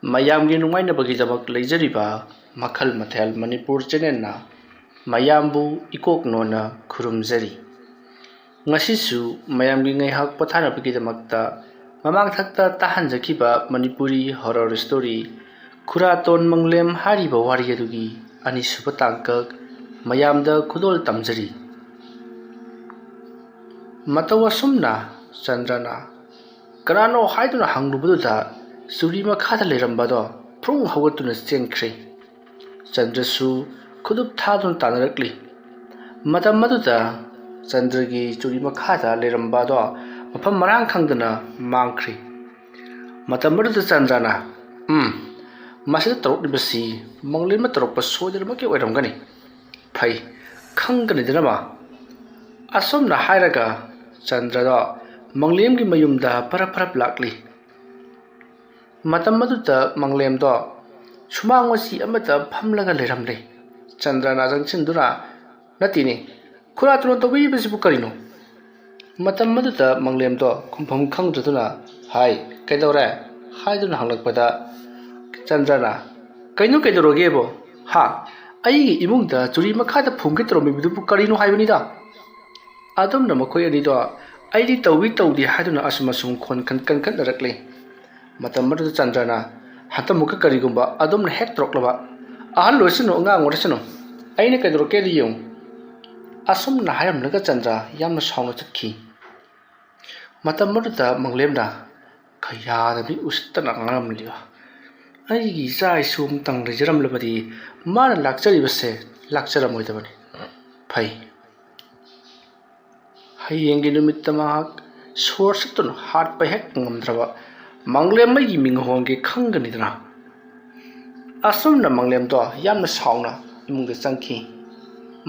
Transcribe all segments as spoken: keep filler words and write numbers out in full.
ꯃꯌꯥꯝꯒꯤ ꯅꯨꯡꯉꯥꯏꯅꯕꯒꯤꯗꯃꯛ ꯂꯩꯖꯔꯤꯕ ꯃꯈꯜ ꯃꯊꯦꯜ ꯃꯅꯤꯄꯨꯔ ꯆꯦꯅꯦꯜꯅ ꯃꯌꯥꯝꯕꯨ ꯏꯀꯣꯛ ꯅꯣꯟꯅ ꯈꯨꯔꯨꯝꯖꯔꯤ꯫ ꯉꯁꯤꯁꯨ ꯃꯌꯥꯝꯒꯤ ꯉꯥꯏꯍꯥꯛ ꯄꯣꯊꯥꯅꯕꯒꯤꯗꯃꯛꯇ ꯃꯃꯥꯡꯊꯛꯇ ꯇꯥꯍꯟꯖꯈꯤꯕ ꯃꯅꯤꯄꯨꯔꯤ ꯍꯣꯔꯔ ꯁ꯭ꯇꯣꯔꯤ ꯈꯨꯔꯥꯇꯣꯟ ꯃꯪꯂꯦꯝ ꯍꯥꯏꯔꯤꯕ ꯋꯥꯔꯤ ꯑꯗꯨꯒꯤ ꯑꯅꯤꯁꯨꯕ ꯇꯥꯡꯀꯛ ꯃꯌꯥꯝꯗ ꯈꯨꯗꯣꯜ ꯇꯝꯖꯔꯤ꯫ ꯃꯇꯧ ꯑꯁꯨꯝꯅ ꯆꯟꯗ꯭ꯔꯅ ꯀꯅꯥꯅꯣ ꯍꯥꯏꯗꯨꯅ ꯍꯪꯂꯨꯕꯗꯨꯗ ꯆꯨꯔꯤ ꯃꯈꯥꯗ ꯂꯩꯔꯝꯕꯗꯣ ꯐ꯭ꯔꯨꯡ ꯍꯧꯒꯠꯇꯨꯅ ꯆꯦꯟꯈ꯭ꯔꯦ꯫ ꯆꯟꯗ꯭ꯔꯁꯨ ꯈꯨꯗꯨꯞ ꯊꯥꯗꯨꯅ ꯇꯥꯟꯅꯔꯛꯂꯤ꯫ ꯃꯇꯝ ꯑꯗꯨꯗ ꯆꯟꯗ꯭ꯔꯒꯤ ꯆꯨꯔꯤ ꯃꯈꯥꯗ ꯂꯩꯔꯝꯕꯗꯣ ꯃꯐꯝ ꯃꯔꯥꯡ ꯈꯪꯗꯅ ꯃꯥꯡꯈ꯭ꯔꯦ꯫ ꯃꯇꯝ ꯑꯗꯨꯗ ꯆꯟꯗ꯭ꯔꯅ, "ꯎꯝ, ꯃꯁꯤꯗ ꯇꯧꯔꯛꯂꯤꯕꯁꯤ ꯃꯪꯂꯦꯝꯅ ꯇꯧꯔꯛꯄ ꯁꯣꯏꯗꯅꯃꯛꯀꯤ ꯑꯣꯏꯔꯝꯒꯅꯤ꯫ ꯐꯩ, ꯈꯪꯒꯅꯤꯗꯅ ꯃꯥ꯫" ꯑꯁꯨꯝꯅ ꯍꯥꯏꯔꯒ ꯆꯟꯗ꯭ꯔꯗꯣ ꯃꯪꯂꯦꯝꯒꯤ ꯃꯌꯨꯝꯗ ꯄꯔꯞ ꯄꯔꯞ ꯂꯥꯛꯂꯤ꯫ ꯃꯇꯝ ꯑꯗꯨꯗ ꯃꯪꯂꯦꯝꯗꯣ ꯁꯨꯃꯥꯡ ꯃꯆꯤ ꯑꯃꯗ ꯐꯝꯂꯒ ꯂꯩꯔꯝꯂꯦ꯫ ꯆꯟꯗ꯭ꯔꯅ ꯆꯪꯁꯤꯟꯗꯨꯅ, "ꯅꯠꯇꯦꯅꯦ, ꯈꯨꯔꯥꯇꯣꯟ ꯇꯧꯕꯤꯔꯤꯕꯁꯤꯕꯨ ꯀꯔꯤꯅꯣ?" ꯃꯇꯝ ꯑꯗꯨꯗ ꯃꯪꯂꯦꯝꯗꯣ ꯈꯨꯝꯐꯝ ꯈꯪꯗ꯭ꯔꯗꯨꯅ, "ꯍꯥꯏ, ꯀꯩꯗꯧꯔꯦ?" ꯍꯥꯏꯗꯨꯅ ꯍꯪꯂꯛꯄꯗ ꯆꯟꯗ꯭ꯔꯅ, "ꯀꯩꯅꯣ ꯀꯩꯗꯧꯔꯒꯦꯕꯣ? ꯍꯥ? ꯑꯩꯒꯤ ꯏꯃꯨꯡꯗ ꯆꯨꯔꯤ ꯃꯈꯥꯗ ꯐꯨꯝꯒꯦ ꯇꯧꯔꯝꯃꯤꯕꯗꯨꯕꯨ ꯀꯔꯤꯅꯣ ꯍꯥꯏꯕꯅꯤꯗ?" ꯑꯗꯨꯝꯅ ꯃꯈꯣꯏ ꯑꯅꯤꯗꯣ ꯑꯩꯗꯤ ꯇꯧꯏ ꯇꯧꯗꯦ ꯍꯥꯏꯗꯨꯅ ꯑꯁꯨꯝ ꯑꯁꯨꯝ ꯈꯣꯟ ꯀꯟ-, ꯀꯟꯈꯠꯅꯔꯛꯂꯦ꯫ ꯃꯇꯝ ꯑꯗꯨꯗ ꯆꯟꯗ꯭ꯔꯅ, "ꯍꯟꯇꯃꯨꯛꯀ ꯀꯔꯤꯒꯨꯝꯕ ꯑꯗꯣꯝꯅ ꯍꯦꯛ ꯇꯧꯔꯛꯂꯕ, ꯑꯍꯜ ꯑꯣꯏꯁꯅꯨ ꯑꯉꯥꯡ ꯑꯣꯏꯔꯁꯅꯨ, ꯑꯩꯅ ꯀꯩꯗꯧꯔꯛꯀꯦꯗꯤ ꯌꯦꯡꯉꯨ꯫" ꯑꯁꯨꯝꯅ ꯍꯥꯏꯔꯝꯂꯒ ꯆꯟꯗ꯭ꯔ ꯌꯥꯝꯅ ꯁꯥꯎꯅ ꯆꯠꯈꯤ꯫ ꯃꯇꯝ ꯑꯗꯨꯗ ꯃꯪꯂꯦꯝꯅ ꯀꯌꯥꯗ ꯃꯤ ꯎꯁꯤꯠꯇꯅ ꯉꯥꯡꯂꯝꯂꯤꯕ, "ꯑꯩꯒꯤ ꯏꯆꯥ ꯏꯁꯨ ꯑꯃꯇꯪ ꯂꯩꯖꯔꯝꯂꯕꯗꯤ ꯃꯥꯅ ꯂꯥꯛꯆꯔꯤꯕꯁꯦ ꯂꯥꯛꯆꯔꯝꯃꯣꯏꯗꯕꯅꯤ꯫ ꯐꯩ, ꯍꯌꯦꯡꯒꯤ ꯅꯨꯃꯤꯠꯇ ꯃꯍꯥꯛ ꯁꯣꯔ ꯁꯠꯇꯨꯅ ꯍꯥꯠꯄ ꯍꯦꯛ ꯉꯝꯗ꯭ꯔꯕ ꯃꯪꯂꯦꯝꯃꯩꯒꯤ ꯃꯤꯡ ꯍꯣꯡꯒꯦ ꯈꯪꯒꯅꯤꯗꯅ꯫" ꯑꯁꯨꯝꯅ ꯃꯪꯂꯦꯝꯗꯣ ꯌꯥꯝꯅ ꯁꯥꯎꯅ ꯏꯃꯨꯡꯗ ꯆꯪꯈꯤ꯫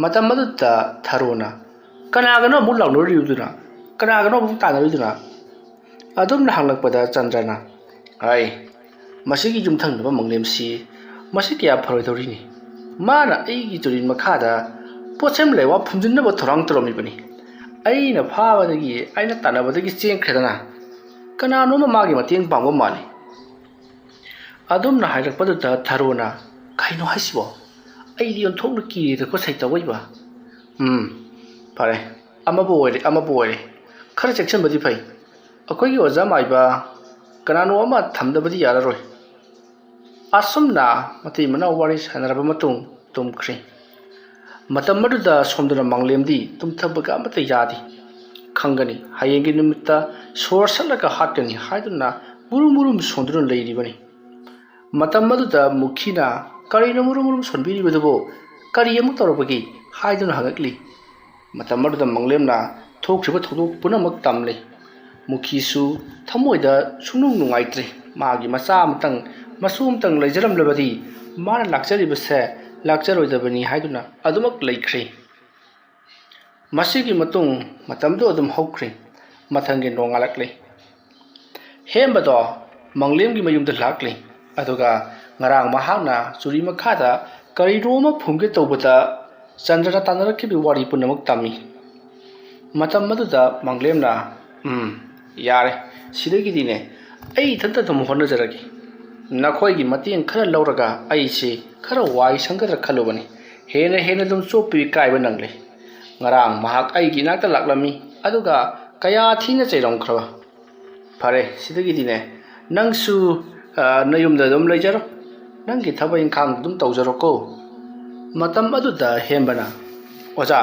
ꯃꯇꯝ ꯑꯗꯨꯗ ꯊꯔꯣꯅ ꯀꯅꯥꯒꯅꯣ ꯑꯃꯨꯛ ꯂꯥꯎꯅꯔꯤꯕꯗꯨꯅ, ꯀꯅꯥꯒꯅꯣ ꯑꯃꯨꯛ ꯇꯥꯟꯅꯔꯤꯗꯨꯅ? ꯑꯗꯨꯝꯅ ꯍꯪꯂꯛꯄꯗ ꯆꯟꯗ꯭ꯔꯅ, "ꯑꯩ, ꯃꯁꯤꯒꯤ ꯌꯨꯝꯊꯪꯅꯕ ꯃꯪꯂꯦꯝꯁꯤ ꯃꯁꯤ ꯀꯌꯥ ꯐꯔꯣꯏꯗꯧꯔꯤꯅꯤ꯫ ꯃꯥꯅ ꯑꯩꯒꯤ ꯇꯨꯔꯦꯜ ꯃꯈꯥꯗ ꯄꯣꯠꯁꯦꯝ ꯂꯩꯋꯥ ꯐꯨꯝꯖꯤꯟꯅꯕ ꯊꯧꯔꯥꯡ ꯇꯧꯔꯝꯃꯤꯕꯅꯤ꯫ ꯑꯩꯅ ꯐꯥꯕꯗꯒꯤ, ꯑꯩꯅ ꯇꯥꯟꯅꯕꯗꯒꯤ ꯆꯦꯟꯈ꯭ꯔꯦꯗꯅ꯫ ꯀꯅꯥꯅꯣꯝꯃ ꯃꯥꯒꯤ ꯃꯇꯦꯡ ꯄꯥꯡꯕ ꯃꯥꯜꯂꯤ꯫" ꯑꯗꯨꯝꯅ ꯍꯥꯏꯔꯛꯄꯗꯨꯗ ꯊꯔꯣꯅ, "ꯀꯩꯅꯣ ꯍꯥꯏꯁꯤꯕꯣ? ꯑꯩꯗꯤ ꯑꯣꯟꯊꯣꯛꯅ ꯀꯤꯔꯦꯗꯀꯣ ꯁꯩꯇꯧꯕ ꯏꯕ꯫ ꯎꯝ, ꯐꯔꯦ, ꯑꯃꯕꯨ ꯑꯣꯏꯔꯦ, ꯑꯃꯕꯨ ꯑꯣꯏꯔꯦ, ꯈꯔ ꯆꯦꯛꯁꯤꯟꯕꯗꯤ ꯐꯩ꯫ ꯑꯩꯈꯣꯏꯒꯤ ꯑꯣꯖꯥ ꯃꯥꯏꯕ ꯀꯅꯥꯅꯣ ꯑꯃ ꯊꯝꯗꯕꯗꯤ ꯌꯥꯔꯔꯣꯏ꯫" ꯑꯁꯨꯝꯅ ꯃꯇꯩ ꯃꯅꯥꯎ ꯋꯥꯔꯤ ꯁꯥꯟꯅꯔꯕ ꯃꯇꯨꯡ ꯇꯨꯝꯈ꯭ꯔꯦ꯫ ꯃꯇꯝ ꯑꯗꯨꯗ ꯁꯣꯝꯗꯅ ꯃꯪꯂꯦꯝꯗꯤ ꯇꯨꯝꯊꯕꯒ ꯑꯃꯠꯇ ꯌꯥꯗꯦ꯫ ꯈꯪꯒꯅꯤ, ꯍꯌꯦꯡꯒꯤ ꯅꯨꯃꯤꯠꯇ ꯁꯣꯔ ꯁꯠꯂꯒ ꯍꯥꯠꯀꯅꯤ ꯍꯥꯏꯗꯨꯅ ꯃꯨꯔꯨꯝ ꯃꯨꯔꯨꯝ ꯁꯣꯟꯗꯨꯅ ꯂꯩꯔꯤꯕꯅꯤ꯫ ꯃꯇꯝ ꯑꯗꯨꯗ ꯃꯨꯈꯤꯅ, "ꯀꯔꯤꯅꯣ ꯃꯨꯔꯨꯝ ꯃꯨꯔꯨꯝ ꯁꯣꯟꯕꯤꯔꯤꯕꯗꯨꯕꯨ? ꯀꯔꯤ ꯑꯃꯨꯛ ꯇꯧꯔꯕꯒꯦ?" ꯍꯥꯏꯗꯨꯅ ꯍꯪꯉꯛꯂꯤ꯫ ꯃꯇꯝ ꯑꯗꯨꯗ ꯃꯪꯂꯦꯝꯅ ꯊꯣꯛꯈ꯭ꯔꯤꯕ ꯊꯧꯗꯣꯛ ꯄꯨꯝꯅꯃꯛ ꯇꯝꯂꯦ꯫ ꯃꯨꯈꯤꯁꯨ ꯊꯃꯣꯏꯗ ꯁꯨꯡꯅꯨꯡ ꯅꯨꯡꯉꯥꯏꯇ꯭ꯔꯦ꯫ ꯃꯥꯒꯤ ꯃꯆꯥ ꯑꯃꯇꯪ, ꯃꯁꯨ ꯑꯃꯇꯪ ꯂꯩꯖꯔꯝꯂꯕꯗꯤ ꯃꯥꯅ ꯂꯥꯛꯆꯔꯤꯕꯁꯦ ꯂꯥꯛꯆꯔꯣꯏꯗꯕꯅꯤ ꯍꯥꯏꯗꯨꯅ ꯑꯗꯨꯃꯛ ꯂꯩꯈ꯭ꯔꯦ꯫ ꯃꯁꯤꯒꯤ ꯃꯇꯨꯡ ꯃꯇꯝꯗꯨ ꯑꯗꯨꯝ ꯍꯧꯈ꯭ꯔꯦ꯫ ꯃꯊꯪꯒꯤ ꯅꯣꯡꯉꯥꯜꯂꯛꯂꯦ꯫ ꯍꯦꯝꯕꯗꯣ ꯃꯪꯂꯦꯝꯒꯤ ꯃꯌꯨꯝꯗ ꯂꯥꯛꯂꯤ꯫ ꯑꯗꯨꯒ ꯉꯔꯥꯡ ꯃꯍꯥꯛꯅ ꯆꯨꯔꯤ ꯃꯈꯥꯗ ꯀꯔꯤꯅꯣ ꯑꯃ ꯐꯨꯝꯒꯦ ꯇꯧꯕꯗ ꯆꯟꯗ꯭ꯔꯅ ꯇꯥꯟꯅꯔꯛꯈꯤꯕ ꯋꯥꯔꯤ ꯄꯨꯝꯅꯃꯛ ꯇꯝꯃꯤ꯫ ꯃꯇꯝ ꯑꯗꯨꯗ ꯃꯪꯂꯦꯝꯅ, "ꯎꯝ, ꯌꯥꯔꯦ, ꯁꯤꯗꯒꯤꯗꯤꯅꯦ ꯑꯩ ꯏꯊꯟꯇ ꯑꯗꯨꯝ ꯍꯣꯠꯅꯖꯔꯒꯦ꯫ ꯅꯈꯣꯏꯒꯤ ꯃꯇꯦꯡ ꯈꯔ ꯂꯧꯔꯒ ꯑꯩꯁꯦ ꯈꯔ ꯋꯥꯏ ꯁꯪꯒꯗ꯭ꯔꯥ ꯈꯜꯂꯨꯕꯅꯤ꯫ ꯍꯦꯟꯅ ꯍꯦꯟꯅ ꯑꯗꯨꯝ ꯆꯣꯞꯄ ꯏꯀꯥꯏꯕ ꯅꯪꯂꯦ꯫ ꯉꯔꯥꯡ ꯃꯍꯥꯛ ꯑꯩꯒꯤ ꯏꯅꯥꯛꯇ ꯂꯥꯛꯂꯝꯃꯤ, ꯑꯗꯨꯒ ꯀꯌꯥ ꯊꯤꯅ ꯆꯩꯔꯝꯈ꯭ꯔꯕ꯫ ꯐꯔꯦ, ꯁꯤꯗꯒꯤꯗꯤꯅꯦ ꯅꯪꯁꯨ, ꯑ, ꯅꯌꯨꯝꯗ ꯑꯗꯨꯝ ꯂꯩꯖꯔꯣ, ꯅꯪꯒꯤ ꯊꯕꯛ ꯏꯪꯈꯥꯡ ꯑꯗꯨꯝ ꯇꯧꯖꯔꯣꯀꯣ꯫" ꯃꯇꯝ ꯑꯗꯨꯗ ꯍꯦꯝꯕꯅ, "ꯑꯣꯖꯥ,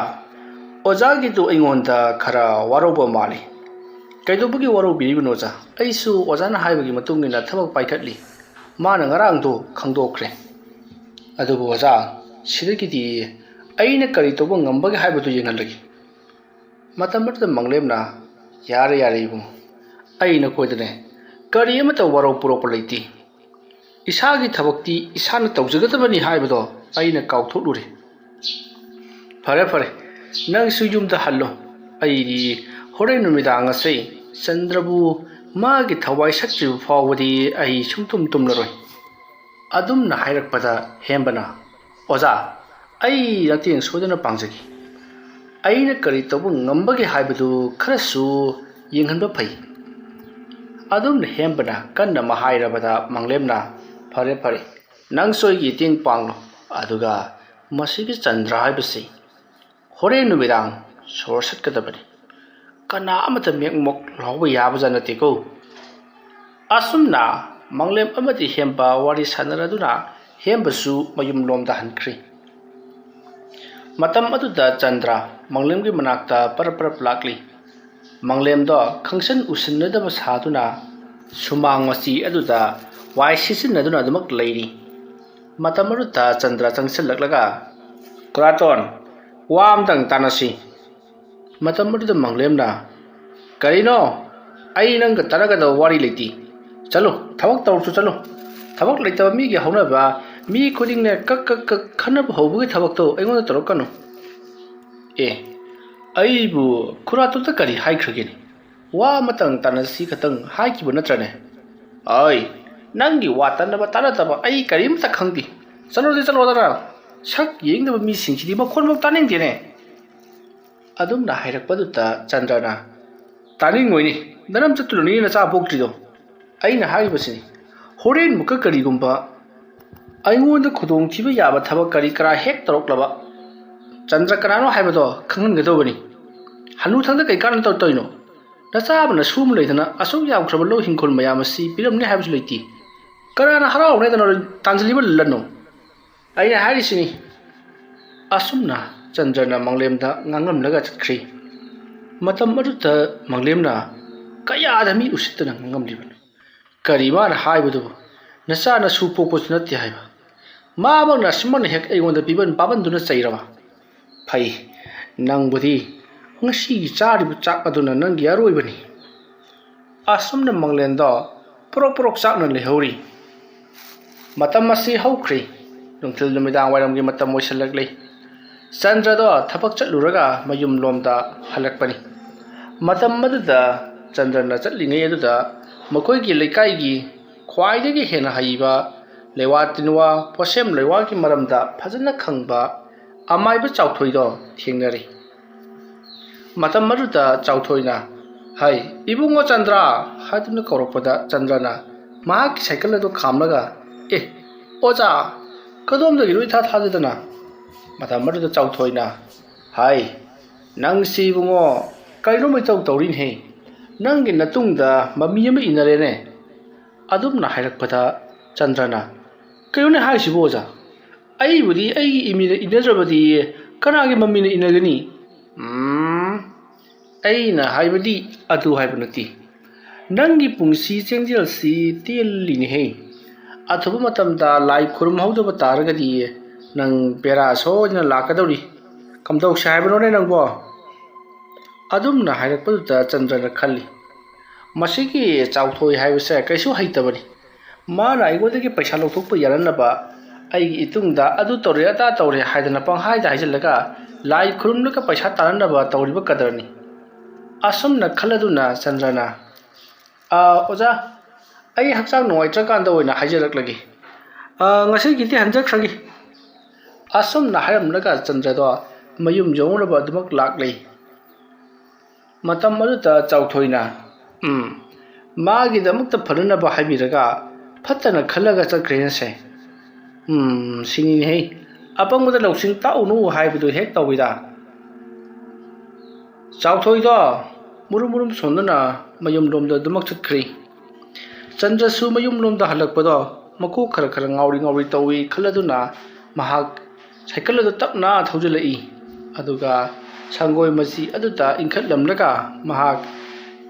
ꯑꯣꯖꯥꯒꯤꯗꯨ ꯑꯩꯉꯣꯟꯗ ꯈꯔ ꯋꯥꯔꯧꯕ ꯃꯥꯜꯂꯤ꯫ ꯀꯩꯗꯧꯕꯒꯤ ꯋꯥꯔꯧꯕꯤꯔꯤꯕꯅꯣ ꯑꯣꯖꯥ? ꯑꯩꯁꯨ ꯑꯣꯖꯥꯅ ꯍꯥꯏꯕꯒꯤ ꯃꯇꯨꯡ ꯏꯟꯅ ꯊꯕꯛ ꯄꯥꯏꯈꯠꯂꯤ꯫ ꯃꯥꯅ ꯉꯔꯥꯡꯗꯣ ꯈꯪꯗꯣꯛꯈ꯭ꯔꯦ꯫ ꯑꯗꯨꯕꯨ ꯑꯣꯖꯥ, ꯁꯤꯗꯒꯤꯗꯤ ꯑꯩꯅ ꯀꯔꯤ ꯇꯧꯕ ꯉꯝꯕꯒꯦ ꯍꯥꯏꯕꯗꯨ ꯌꯦꯡꯍꯜꯂꯒꯦ꯫" ꯃꯇꯝ ꯑꯗꯨꯗ ꯃꯪꯂꯦꯝꯅ, "ꯌꯥꯔꯦ, ꯌꯥꯔꯦ ꯏꯕꯨꯡꯉꯣ, ꯑꯩ ꯅꯈꯣꯏꯗꯅꯦ ꯀꯔꯤ ꯑꯃꯠꯇ ꯋꯥꯔꯧ ꯄꯨꯔꯧꯕ ꯂꯩꯇꯦ꯫ ꯏꯁꯥꯒꯤ ꯊꯕꯛꯇꯤ ꯏꯁꯥꯅ ꯇꯧꯖꯒꯗꯕꯅꯤ ꯍꯥꯏꯕꯗꯣ ꯑꯩꯅ ꯀꯥꯎꯊꯣꯛꯂꯨꯔꯦ꯫ ꯐꯔꯦ, ꯐꯔꯦ, ꯅꯪꯁꯨ ꯌꯨꯝꯗ ꯍꯜꯂꯣ꯫ ꯑꯩꯗꯤ ꯍꯣꯔꯦꯟ ꯅꯨꯃꯤꯗꯥꯡ ꯑꯁꯤ ꯆꯟꯗ꯭ꯔꯕꯨ ꯃꯥꯒꯤ ꯊꯋꯥꯏ ꯁꯠꯇ꯭ꯔꯤꯕ ꯐꯥꯎꯕꯗꯤ ꯑꯩ ꯁꯨꯡꯇꯨꯝ ꯇꯨꯝꯂꯔꯣꯏ꯫" ꯑꯗꯨꯝꯅ ꯍꯥꯏꯔꯛꯄꯗ ꯍꯦꯝꯕꯅ, "ꯑꯣꯖꯥ, ꯑꯩ ꯃꯇꯦꯡ ꯁꯣꯏꯗꯅ ꯄꯥꯡꯖꯒꯦ꯫ ꯑꯩꯅ ꯀꯔꯤ ꯇꯧꯕ ꯉꯝꯕꯒꯦ ꯍꯥꯏꯕꯗꯨ ꯈꯔꯁꯨ ꯌꯦꯡꯍꯟꯕ ꯐꯩ꯫" ꯑꯗꯨꯝꯅ ꯍꯦꯝꯕꯅ ꯀꯟꯅ ꯑꯃ ꯍꯥꯏꯔꯕꯗ ꯃꯪꯂꯦꯝꯅ, "ꯐꯔꯦ ꯐꯔꯦ, ꯅꯪꯁꯨ ꯑꯩꯒꯤ ꯏꯇꯦꯡ ꯄꯥꯡꯂꯣ꯫ ꯑꯗꯨꯒ ꯃꯁꯤꯒꯤ ꯆꯟꯗ꯭ꯔ ꯍꯥꯏꯕꯁꯤ ꯍꯣꯔꯦꯟ ꯅꯨꯃꯤꯗꯥꯡ ꯁꯣꯔ ꯁꯠꯀꯗꯕꯅꯤ꯫ ꯀꯅꯥ ꯑꯃꯠꯇ ꯃꯦꯛꯃꯣꯛ ꯂꯥꯎꯕ ꯌꯥꯕꯖꯥꯠ ꯅꯠꯇꯦꯀꯣ"꯫ ꯑꯁꯨꯝꯅ ꯃꯪꯂꯦꯝ ꯑꯃꯗꯤ ꯍꯦꯝꯕ ꯋꯥꯔꯤ ꯁꯥꯟꯅꯔꯗꯨꯅ ꯍꯦꯝꯕꯁꯨ ꯃꯌꯨꯝꯂꯣꯝꯗ ꯍꯟꯈ꯭ꯔꯤ꯫ ꯃꯇꯝ ꯑꯗꯨꯗ ꯆꯟꯗ꯭ꯔ ꯃꯪꯂꯦꯝꯒꯤ ꯃꯅꯥꯛꯇ ꯄꯔꯞ ꯄꯔꯞ ꯂꯥꯛꯂꯤ꯫ ꯃꯪꯂꯦꯝꯗꯣ ꯈꯪꯁꯟ ꯎꯁꯤꯟꯅꯗꯕ ꯁꯥꯗꯨꯅ ꯁꯨꯃꯥꯡ ꯃꯆꯤ ꯑꯗꯨꯗ ꯋꯥꯏ ꯁꯤꯠꯆꯤꯟꯅꯗꯨꯅ ꯑꯗꯨꯃꯛ ꯂꯩꯔꯤ꯫ ꯃꯇꯝ ꯑꯗꯨꯗ ꯆꯟꯗ꯭ꯔ ꯆꯪꯁꯤꯜꯂꯛꯂꯒ, "ꯈꯨꯔꯥꯇꯣꯟ, ꯋꯥ ꯑꯝꯇꯪ ꯇꯥꯟꯅꯁꯤ"꯫ ꯃꯇꯝ ꯑꯗꯨꯗ ꯃꯪꯂꯦꯝꯅ, "ꯀꯔꯤꯅꯣ? ꯑꯩ ꯅꯪꯒ ꯇꯥꯟꯅꯒꯗꯕ ꯋꯥꯔꯤ ꯂꯩꯇꯦ꯫ ꯆꯠꯂꯨ, ꯊꯕꯛ ꯇꯧꯔꯁꯨ ꯆꯠꯂꯨ꯫ ꯊꯕꯛ ꯂꯩꯇꯕ ꯃꯤꯒꯤ ꯍꯧꯅꯕ, ꯃꯤ ꯈꯨꯗꯤꯡꯅ ꯀꯛ ꯀꯛ ꯀꯛ ꯈꯠꯅꯕ ꯍꯧꯕꯒꯤ ꯊꯕꯛꯇꯣ ꯑꯩꯉꯣꯟꯗ ꯇꯧꯔꯛꯀꯅꯨ"꯫ "ꯑꯦ, ꯑꯩꯕꯨ ꯈꯨꯔꯥꯇꯣꯟꯗ ꯀꯔꯤ ꯍꯥꯏꯈ꯭ꯔꯒꯦꯅꯦ? ꯋꯥ ꯑꯃꯇꯪ ꯇꯥꯟꯅꯁꯤ ꯈꯛꯇꯪ ꯍꯥꯏꯈꯤꯕ ꯅꯠꯇ꯭ꯔꯅꯦ?" "ꯑꯩ, ꯅꯪꯒꯤ ꯋꯥ ꯇꯥꯟꯅꯕ ꯇꯥꯟꯅꯗꯕ ꯑꯩ ꯀꯔꯤꯝꯇ ꯈꯪꯗꯦ꯫ ꯆꯠꯂꯣꯗꯤ ꯆꯠꯂꯣꯗꯅ꯫ ꯁꯛ ꯌꯦꯡꯗꯕ ꯃꯤꯁꯤꯡꯁꯤꯗꯤ ꯃꯈꯣꯟꯐꯥꯎ ꯇꯥꯅꯤꯡꯗꯦꯅꯦ"꯫ ꯑꯗꯨꯝꯅ ꯍꯥꯏꯔꯛꯄꯗꯨꯗ ꯆꯟꯗ꯭ꯔꯅ, "ꯇꯥꯅꯤꯡꯉꯣꯏꯅꯦ, ꯅꯔꯝ ꯆꯠꯇꯨꯅꯅꯤ ꯅꯆꯥ ꯄꯣꯛꯇ꯭ꯔꯤꯗꯣ꯫ ꯑꯩꯅ ꯍꯥꯏꯔꯤꯕꯁꯤꯅꯤ, ꯍꯣꯔꯦꯟꯃꯨꯛꯀ ꯀꯔꯤꯒꯨꯝꯕ ꯑꯩꯉꯣꯟꯗ ꯈꯨꯗꯣꯡꯊꯤꯕ ꯌꯥꯕ ꯊꯕꯛ ꯀꯔꯤ ꯀꯔꯥ ꯍꯦꯛ ꯇꯧꯔꯛꯂꯕ, ꯆꯟꯗ꯭ꯔ ꯀꯅꯥꯅꯣ ꯍꯥꯏꯕꯗꯣ ꯈꯪꯍꯟꯒꯗꯧꯕꯅꯤ꯫ ꯍꯅꯨꯊꯪꯗ ꯀꯩ ꯀꯥꯟꯅ ꯇꯧꯔꯛꯇꯣꯏꯅꯣ? ꯅꯆꯥ ꯑꯃꯅ ꯁꯨ ꯑꯃ ꯂꯩꯗꯅ ꯑꯁꯨꯛ ꯌꯥꯝꯈ꯭ꯔꯕ ꯂꯧ ꯍꯤꯡꯈꯣꯜ ꯃꯌꯥꯝ ꯑꯁꯤ ꯄꯤꯔꯝꯅꯤ ꯍꯥꯏꯕꯁꯨ ꯂꯩꯇꯦ꯫ ꯀꯅꯥꯅ ꯍꯔꯥꯎꯅꯦꯗꯅ ꯇꯥꯟꯁꯤꯜꯂꯤꯕ ꯂꯟꯅꯣ? ꯑꯩꯅ ꯍꯥꯏꯔꯤꯁꯤꯅꯤ"꯫ ꯑꯁꯨꯝꯅ ꯆꯟꯗ꯭ꯔꯅ ꯃꯪꯂꯦꯝꯗ ꯉꯥꯡꯂꯝꯂꯒ ꯆꯠꯈ꯭ꯔꯤ꯫ ꯃꯇꯝ ꯑꯗꯨꯗ ꯃꯪꯂꯦꯝꯅ ꯀꯌꯥꯗ ꯃꯤ ꯎꯁꯤꯠꯇꯅ ꯉꯥꯡꯂꯝꯂꯤꯕꯅꯣ? ꯀꯔꯤ ꯃꯥꯅ ꯍꯥꯏꯕꯗꯨꯕꯨ? ꯅꯆꯥ ꯅꯁꯨ ꯄꯣꯛꯄꯁꯨ ꯅꯠꯇꯦ ꯍꯥꯏꯕ꯫ ꯃꯥꯃꯛꯅ ꯑꯁꯨꯃꯥꯏꯅ ꯍꯦꯛ ꯑꯩꯉꯣꯟꯗ ꯄꯤꯕꯟ ꯄꯥꯕꯟꯗꯨꯅ ꯆꯩꯔꯕ? ꯐꯩ, ꯅꯪꯕꯨꯗꯤ ꯉꯁꯤꯒꯤ ꯆꯥꯔꯤꯕ ꯆꯥꯛ ꯑꯗꯨꯅ ꯅꯪꯒꯤ ꯑꯔꯣꯏꯕꯅꯤ꯫ ꯑꯁꯨꯝꯅ ꯃꯪꯂꯦꯝꯗꯣ ꯄ꯭ꯔꯣꯛ ꯄ꯭ꯔꯣꯛ ꯆꯥꯛꯅ ꯂꯩꯍꯧꯔꯤ꯫ ꯃꯇꯝ ꯑꯁꯤ ꯍꯧꯈ꯭ꯔꯤ꯫ ꯅꯨꯡꯊꯤꯜ ꯅꯨꯃꯤꯗꯥꯡ ꯋꯥꯏꯔꯝꯒꯤ ꯃꯇꯝ ꯑꯣꯏꯁꯤꯜꯂꯛꯂꯤ꯫ ꯆꯟꯗ꯭ꯔꯗꯣ ꯊꯕꯛ ꯆꯠꯂꯨꯔꯒ ꯃꯌꯨꯝꯂꯣꯝꯗ ꯍꯜꯂꯛꯄꯅꯤ꯫ ꯃꯇꯝ ꯑꯗꯨꯗ ꯆꯟꯗ꯭ꯔꯅ ꯆꯠꯂꯤꯉꯩ ꯑꯗꯨꯗ ꯃꯈꯣꯏꯒꯤ ꯂꯩꯀꯥꯏꯒꯤ ꯈ꯭ꯋꯥꯏꯗꯒꯤ ꯍꯦꯟꯅ ꯍꯩꯕ ꯂꯩꯋꯥ ꯇꯤꯟꯋꯥ, ꯄꯣꯠꯁꯦꯝ ꯂꯩꯋꯥꯒꯤ ꯃꯔꯝꯗ ꯐꯖꯅ ꯈꯪꯕ ꯑꯃꯥꯏꯕ ꯆꯥꯎꯊꯣꯏꯗꯣ ꯊꯦꯡꯅꯔꯦ꯫ ꯃꯇꯝ ꯑꯗꯨꯗ ꯆꯥꯎꯊꯣꯏꯅ, "ꯍꯩ, ꯏꯕꯨꯡꯉꯣ ꯆꯟꯗ꯭ꯔ" ꯍꯥꯏꯗꯨꯅ ꯀꯧꯔꯛꯄꯗ ꯆꯟꯗ꯭ꯔꯅ ꯃꯍꯥꯛꯀꯤ ꯁꯥꯏꯀꯜ ꯑꯗꯨ ꯈꯥꯝꯂꯒ ꯑꯦ, ꯑꯣꯖꯥ, ꯀꯗꯣꯝꯗꯒꯤꯅꯣ ꯏꯊꯥ ꯊꯥꯖꯗꯅ? ꯃꯇꯝ ꯑꯗꯨꯗ ꯆꯥꯎꯊꯣꯏꯅ, "ꯍꯥꯏ, ꯅꯪꯁꯤ ꯏꯕꯨꯡꯉꯣ, ꯀꯩꯅꯣꯝ ꯏꯇꯧ ꯇꯧꯔꯤꯅꯦꯍꯦ꯫ ꯅꯪꯒꯤ ꯅꯇꯨꯡꯗ ꯃꯃꯤ ꯑꯃ ꯏꯟꯅꯔꯦꯅꯦ"꯫ ꯑꯗꯨꯝꯅ ꯍꯥꯏꯔꯛꯄꯗ ꯆꯟꯗ꯭ꯔꯅ, "ꯀꯩꯅꯣꯅꯦ ꯍꯥꯏꯁꯤꯕꯨ ꯑꯣꯖꯥ? ꯑꯩꯕꯨꯗꯤ ꯑꯩꯒꯤ ꯏꯃꯤꯠꯅ ꯏꯟꯅꯗ꯭ꯔꯕꯗꯤ ꯀꯅꯥꯒꯤ ꯃꯃꯤꯅ ꯏꯟꯅꯒꯅꯤ?" "ꯎꯝ, ꯑꯩꯅ ꯍꯥꯏꯕꯗꯤ ꯑꯗꯨ ꯍꯥꯏꯕ ꯅꯠꯇꯦ꯫ ꯅꯪꯒꯤ ꯄꯨꯟꯁꯤ ꯆꯦꯡꯖꯦꯜꯁꯤ ꯇꯦꯜꯂꯤꯅꯦꯍꯦ꯫ ꯑꯊꯨꯕ ꯃꯇꯝꯗ ꯂꯥꯏ ꯈꯨꯔꯨꯝꯍꯧꯗꯕ ꯇꯥꯔꯒꯗꯤ ꯅꯪ ꯕꯦꯔꯥ ꯁꯣꯏꯗꯅ ꯂꯥꯛꯀꯗꯧꯔꯤ꯫ ꯀꯝꯗꯧꯁꯦ ꯍꯥꯏꯕꯅꯣꯅꯦ ꯅꯪꯕꯣ?" ꯑꯗꯨꯝꯅ ꯍꯥꯏꯔꯛꯄꯗꯨꯗ ꯆꯟꯗ꯭ꯔꯅ ꯈꯜꯂꯤ, "ꯃꯁꯤꯒꯤ ꯆꯥꯎꯊꯣꯏ ꯍꯥꯏꯕꯁꯦ ꯀꯩꯁꯨ ꯍꯩꯇꯕꯅꯤ꯫ ꯃꯥꯅ ꯑꯩꯉꯣꯟꯗꯒꯤ ꯄꯩꯁꯥ ꯂꯧꯊꯣꯛꯄ ꯌꯥꯅꯅꯕ ꯑꯩꯒꯤ ꯏꯇꯨꯡꯗ ꯑꯗꯨ ꯇꯧꯔꯦ ꯑꯗꯥ ꯇꯧꯔꯦ ꯍꯥꯏꯗꯅ ꯄꯪꯍꯥꯏꯗ ꯍꯥꯏꯖꯤꯜꯂꯒ ꯂꯥꯏ ꯈꯨꯔꯨꯝꯂꯒ ꯄꯩꯁꯥ ꯇꯥꯅꯅꯕ ꯇꯧꯔꯤꯕ ꯀꯗꯔꯅꯤ"꯫ ꯑꯁꯨꯝꯅ ꯈꯜꯂꯗꯨꯅ ꯆꯟꯗ꯭ꯔꯅ, "ꯑꯥ, ꯑꯣꯖꯥ, ꯑꯩ ꯍꯛꯆꯥꯡ ꯅꯨꯡꯉꯥꯏꯇ꯭ꯔꯀꯥꯟꯗ ꯑꯣꯏꯅ ꯍꯥꯏꯖꯔꯛꯂꯒꯦ꯫ ꯑꯥ, ꯉꯁꯤꯒꯤꯗꯤ ꯍꯟꯖꯈ꯭ꯔꯒꯦ"꯫ ꯑꯁꯨꯝꯅ ꯍꯥꯏꯔꯝꯂꯒ ꯆꯟꯗ꯭ꯔꯗꯣ ꯃꯌꯨꯝ ꯌꯧꯅꯕ ꯑꯗꯨꯃꯛ ꯂꯥꯛꯂꯦ꯫ ꯃꯇꯝ ꯑꯗꯨꯗ ꯆꯥꯎꯊꯣꯏꯅ, "ꯎꯝ, ꯃꯥꯒꯤꯗꯃꯛꯇ ꯐꯅꯅꯕ ꯍꯥꯏꯕꯤꯔꯒ ꯐꯠꯇꯅ ꯈꯜꯂꯒ ꯆꯠꯈ꯭ꯔꯦꯅꯁꯦ꯫ ꯎꯝ, ꯁꯤꯅꯤꯅꯦꯍꯦ, ꯑꯄꯪꯕꯗ ꯂꯧꯁꯤꯡ ꯇꯥꯛꯎꯅꯨ ꯍꯥꯏꯕꯗꯨ ꯍꯦꯛ ꯇꯧꯋꯤꯗ"꯫ ꯆꯥꯎꯊꯣꯏꯗꯣ ꯃꯨꯔꯨꯝ ꯃꯨꯔꯨꯝ ꯁꯣꯟꯗꯨꯅ ꯃꯌꯨꯝꯂꯣꯝꯗ ꯑꯗꯨꯃꯛ ꯆꯠꯈ꯭ꯔꯦ꯫ ꯆꯟꯗ꯭ꯔꯁꯨ ꯃꯌꯨꯝꯂꯣꯝꯗ ꯍꯜꯂꯛꯄꯗꯣ ꯃꯀꯣꯛ ꯈꯔ ꯈꯔ ꯉꯥꯎꯔꯤ ꯉꯥꯎꯔꯤ ꯇꯧꯏ ꯈꯜꯂꯗꯨꯅ ꯃꯍꯥꯛ ꯁꯥꯏꯀꯜ ꯑꯗꯨ ꯇꯞꯅ ꯊꯧꯖꯤꯜꯂꯛꯏ꯫ ꯑꯗꯨꯒ ꯁꯪꯒꯣꯏ ꯃꯆꯤ ꯑꯗꯨꯗ ꯏꯟꯈꯠꯂꯝꯂꯒ ꯃꯍꯥꯛ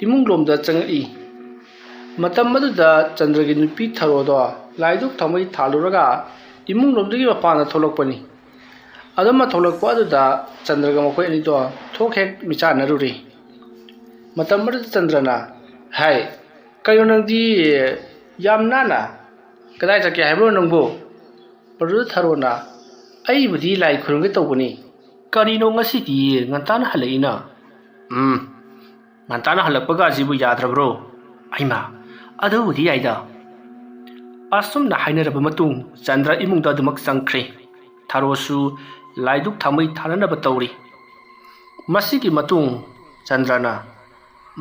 ꯏꯃꯨꯡꯂꯣꯝꯗ ꯆꯪꯉꯛꯏ꯫ ꯃꯇꯝ ꯑꯗꯨꯗ ꯆꯟꯗ꯭ꯔꯒꯤ ꯅꯨꯄꯤ ꯊꯔꯣꯗꯣ ꯂꯥꯏꯗꯨꯛ ꯊꯥꯎꯃꯩ ꯊꯥꯜꯂꯨꯔꯒ ꯏꯃꯨꯡꯂꯣꯝꯗꯒꯤ ꯃꯄꯥꯟꯗ ꯊꯣꯛꯂꯛꯄꯅꯤ꯫ ꯑꯗꯨꯝꯅ ꯊꯣꯛꯂꯛꯄ ꯑꯗꯨꯗ ꯆꯟꯗ꯭ꯔꯒ ꯃꯈꯣꯏ ꯑꯅꯤꯗꯣ ꯊꯣꯛ ꯍꯦꯛ ꯃꯤꯆꯥꯟꯅꯔꯨꯔꯦ꯫ ꯃꯇꯝ ꯑꯗꯨꯗ ꯆꯟꯗ꯭ꯔꯅ, "ꯍꯥꯏ, ꯀꯩꯅꯣ ꯅꯪꯗꯤ ꯌꯥꯝ ꯅꯥꯟꯅ ꯀꯗꯥꯏ ꯆꯠꯀꯦ ꯍꯥꯏꯕ꯭ꯔꯣ ꯅꯪꯕꯨ?" ꯃꯗꯨꯗ ꯊꯔꯣꯅ, "ꯑꯩꯕꯨꯗꯤ ꯂꯥꯏ ꯈꯨꯔꯨꯝꯒꯦ ꯇꯧꯕꯅꯤ꯫ ꯀꯔꯤꯅꯣ ꯉꯁꯤꯗꯤ ꯉꯟꯇꯥꯅ ꯍꯜꯂꯛꯏꯅ?" "ꯎꯝ, ꯉꯟꯇꯥꯅ ꯍꯜꯂꯛꯄꯒ ꯑꯁꯤꯕꯨ ꯌꯥꯗ꯭ꯔꯕ꯭ꯔꯣ?" "ꯑꯩꯃ, ꯑꯗꯨꯕꯨꯗꯤ ꯌꯥꯏꯗ"꯫ ꯑꯁꯨꯝꯅ ꯍꯥꯏꯅꯔꯕ ꯃꯇꯨꯡ ꯆꯟꯗ꯭ꯔ ꯏꯃꯨꯡꯗ ꯑꯗꯨꯃꯛ ꯆꯪꯈ꯭ꯔꯦ꯫ ꯊꯔꯣꯁꯨ ꯂꯥꯏꯗꯨꯛ ꯊꯥꯃꯩ ꯊꯥꯅꯅꯕ ꯇꯧꯔꯤ꯫ ꯃꯁꯤꯒꯤ ꯃꯇꯨꯡ ꯆꯟꯗ꯭ꯔꯅ,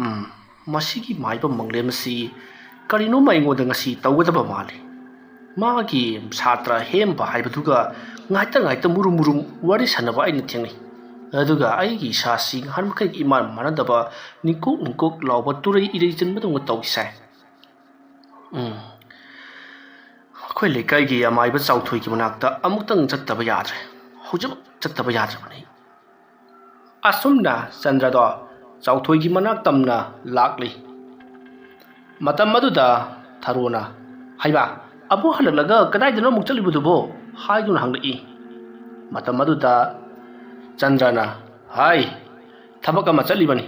"ꯎꯝ, ꯃꯁꯤꯒꯤ ꯃꯥꯏꯕ ꯃꯪꯂꯦꯝ ꯑꯁꯤ ꯀꯔꯤꯅꯣꯝꯃ ꯑꯩꯉꯣꯟꯗ ꯉꯁꯤ ꯇꯧꯒꯗꯕ ꯃꯥꯜꯂꯤ"꯫ ꯃꯥꯒꯤ ꯁꯥꯇ꯭ꯔ ꯍꯦꯝꯕ ꯍꯥꯏꯕꯗꯨꯒ ꯉꯥꯏꯇ ꯉꯥꯏꯇ ꯃꯨꯔꯨꯝ ꯃꯨꯔꯨꯝ ꯋꯥꯔꯤ ꯁꯥꯟꯅꯕ ꯑꯩꯅ ꯊꯦꯡꯅꯩ꯫ ꯑꯗꯨꯒ ꯑꯩꯒꯤ ꯏꯁꯥꯁꯤ ꯉꯍꯥꯟ ꯃꯈꯩꯒꯤ ꯏꯃꯥꯟ ꯃꯥꯟꯅꯗꯕ ꯅꯤꯡꯀꯣꯛ ꯅꯤꯡꯀꯣꯛ ꯂꯥꯎꯕ ꯇꯨꯔꯩ ꯏꯔꯩ ꯆꯟꯕꯗꯧꯅ ꯇꯧꯏ ꯁꯥꯏ꯫ ꯎꯝ꯫ ꯑꯩꯈꯣꯏ ꯂꯩꯀꯥꯏꯒꯤ ꯑꯃꯥꯏꯕ ꯆꯥꯎꯊꯣꯏꯒꯤ ꯃꯅꯥꯛꯇ ꯑꯃꯨꯛꯇꯪ ꯆꯠꯇꯕ ꯌꯥꯗ꯭ꯔꯦ꯫ ꯍꯧꯖꯤꯛꯃꯛ ꯆꯠꯇꯕ ꯌꯥꯗ꯭ꯔꯕꯅꯤ꯫ ꯑꯁꯨꯝꯅ ꯆꯟꯗ꯭ꯔꯗꯣ ꯆꯥꯎꯊꯣꯏꯒꯤ ꯃꯅꯥꯛ ꯇꯝꯅ ꯂꯥꯛꯂꯤ꯫ ꯃꯇꯝ ꯑꯗꯨꯗ ꯊꯔꯣꯅ, "ꯍꯩꯃꯥ, ꯑꯕꯣꯛ ꯍꯜꯂꯛꯂꯒ ꯀꯗꯥꯏꯗꯅꯣ ꯑꯃꯨꯛ ꯆꯠꯂꯤꯕꯗꯨꯕꯣ?" ꯍꯥꯏꯗꯨꯅ ꯍꯪꯂꯛꯏ꯫ ꯃꯇꯝ ꯑꯗꯨꯗ ꯆꯟꯗ꯭ꯔꯅ, "ꯍꯥꯏ, ꯊꯕꯛ ꯑꯃ ꯆꯠꯂꯤꯕꯅꯤ꯫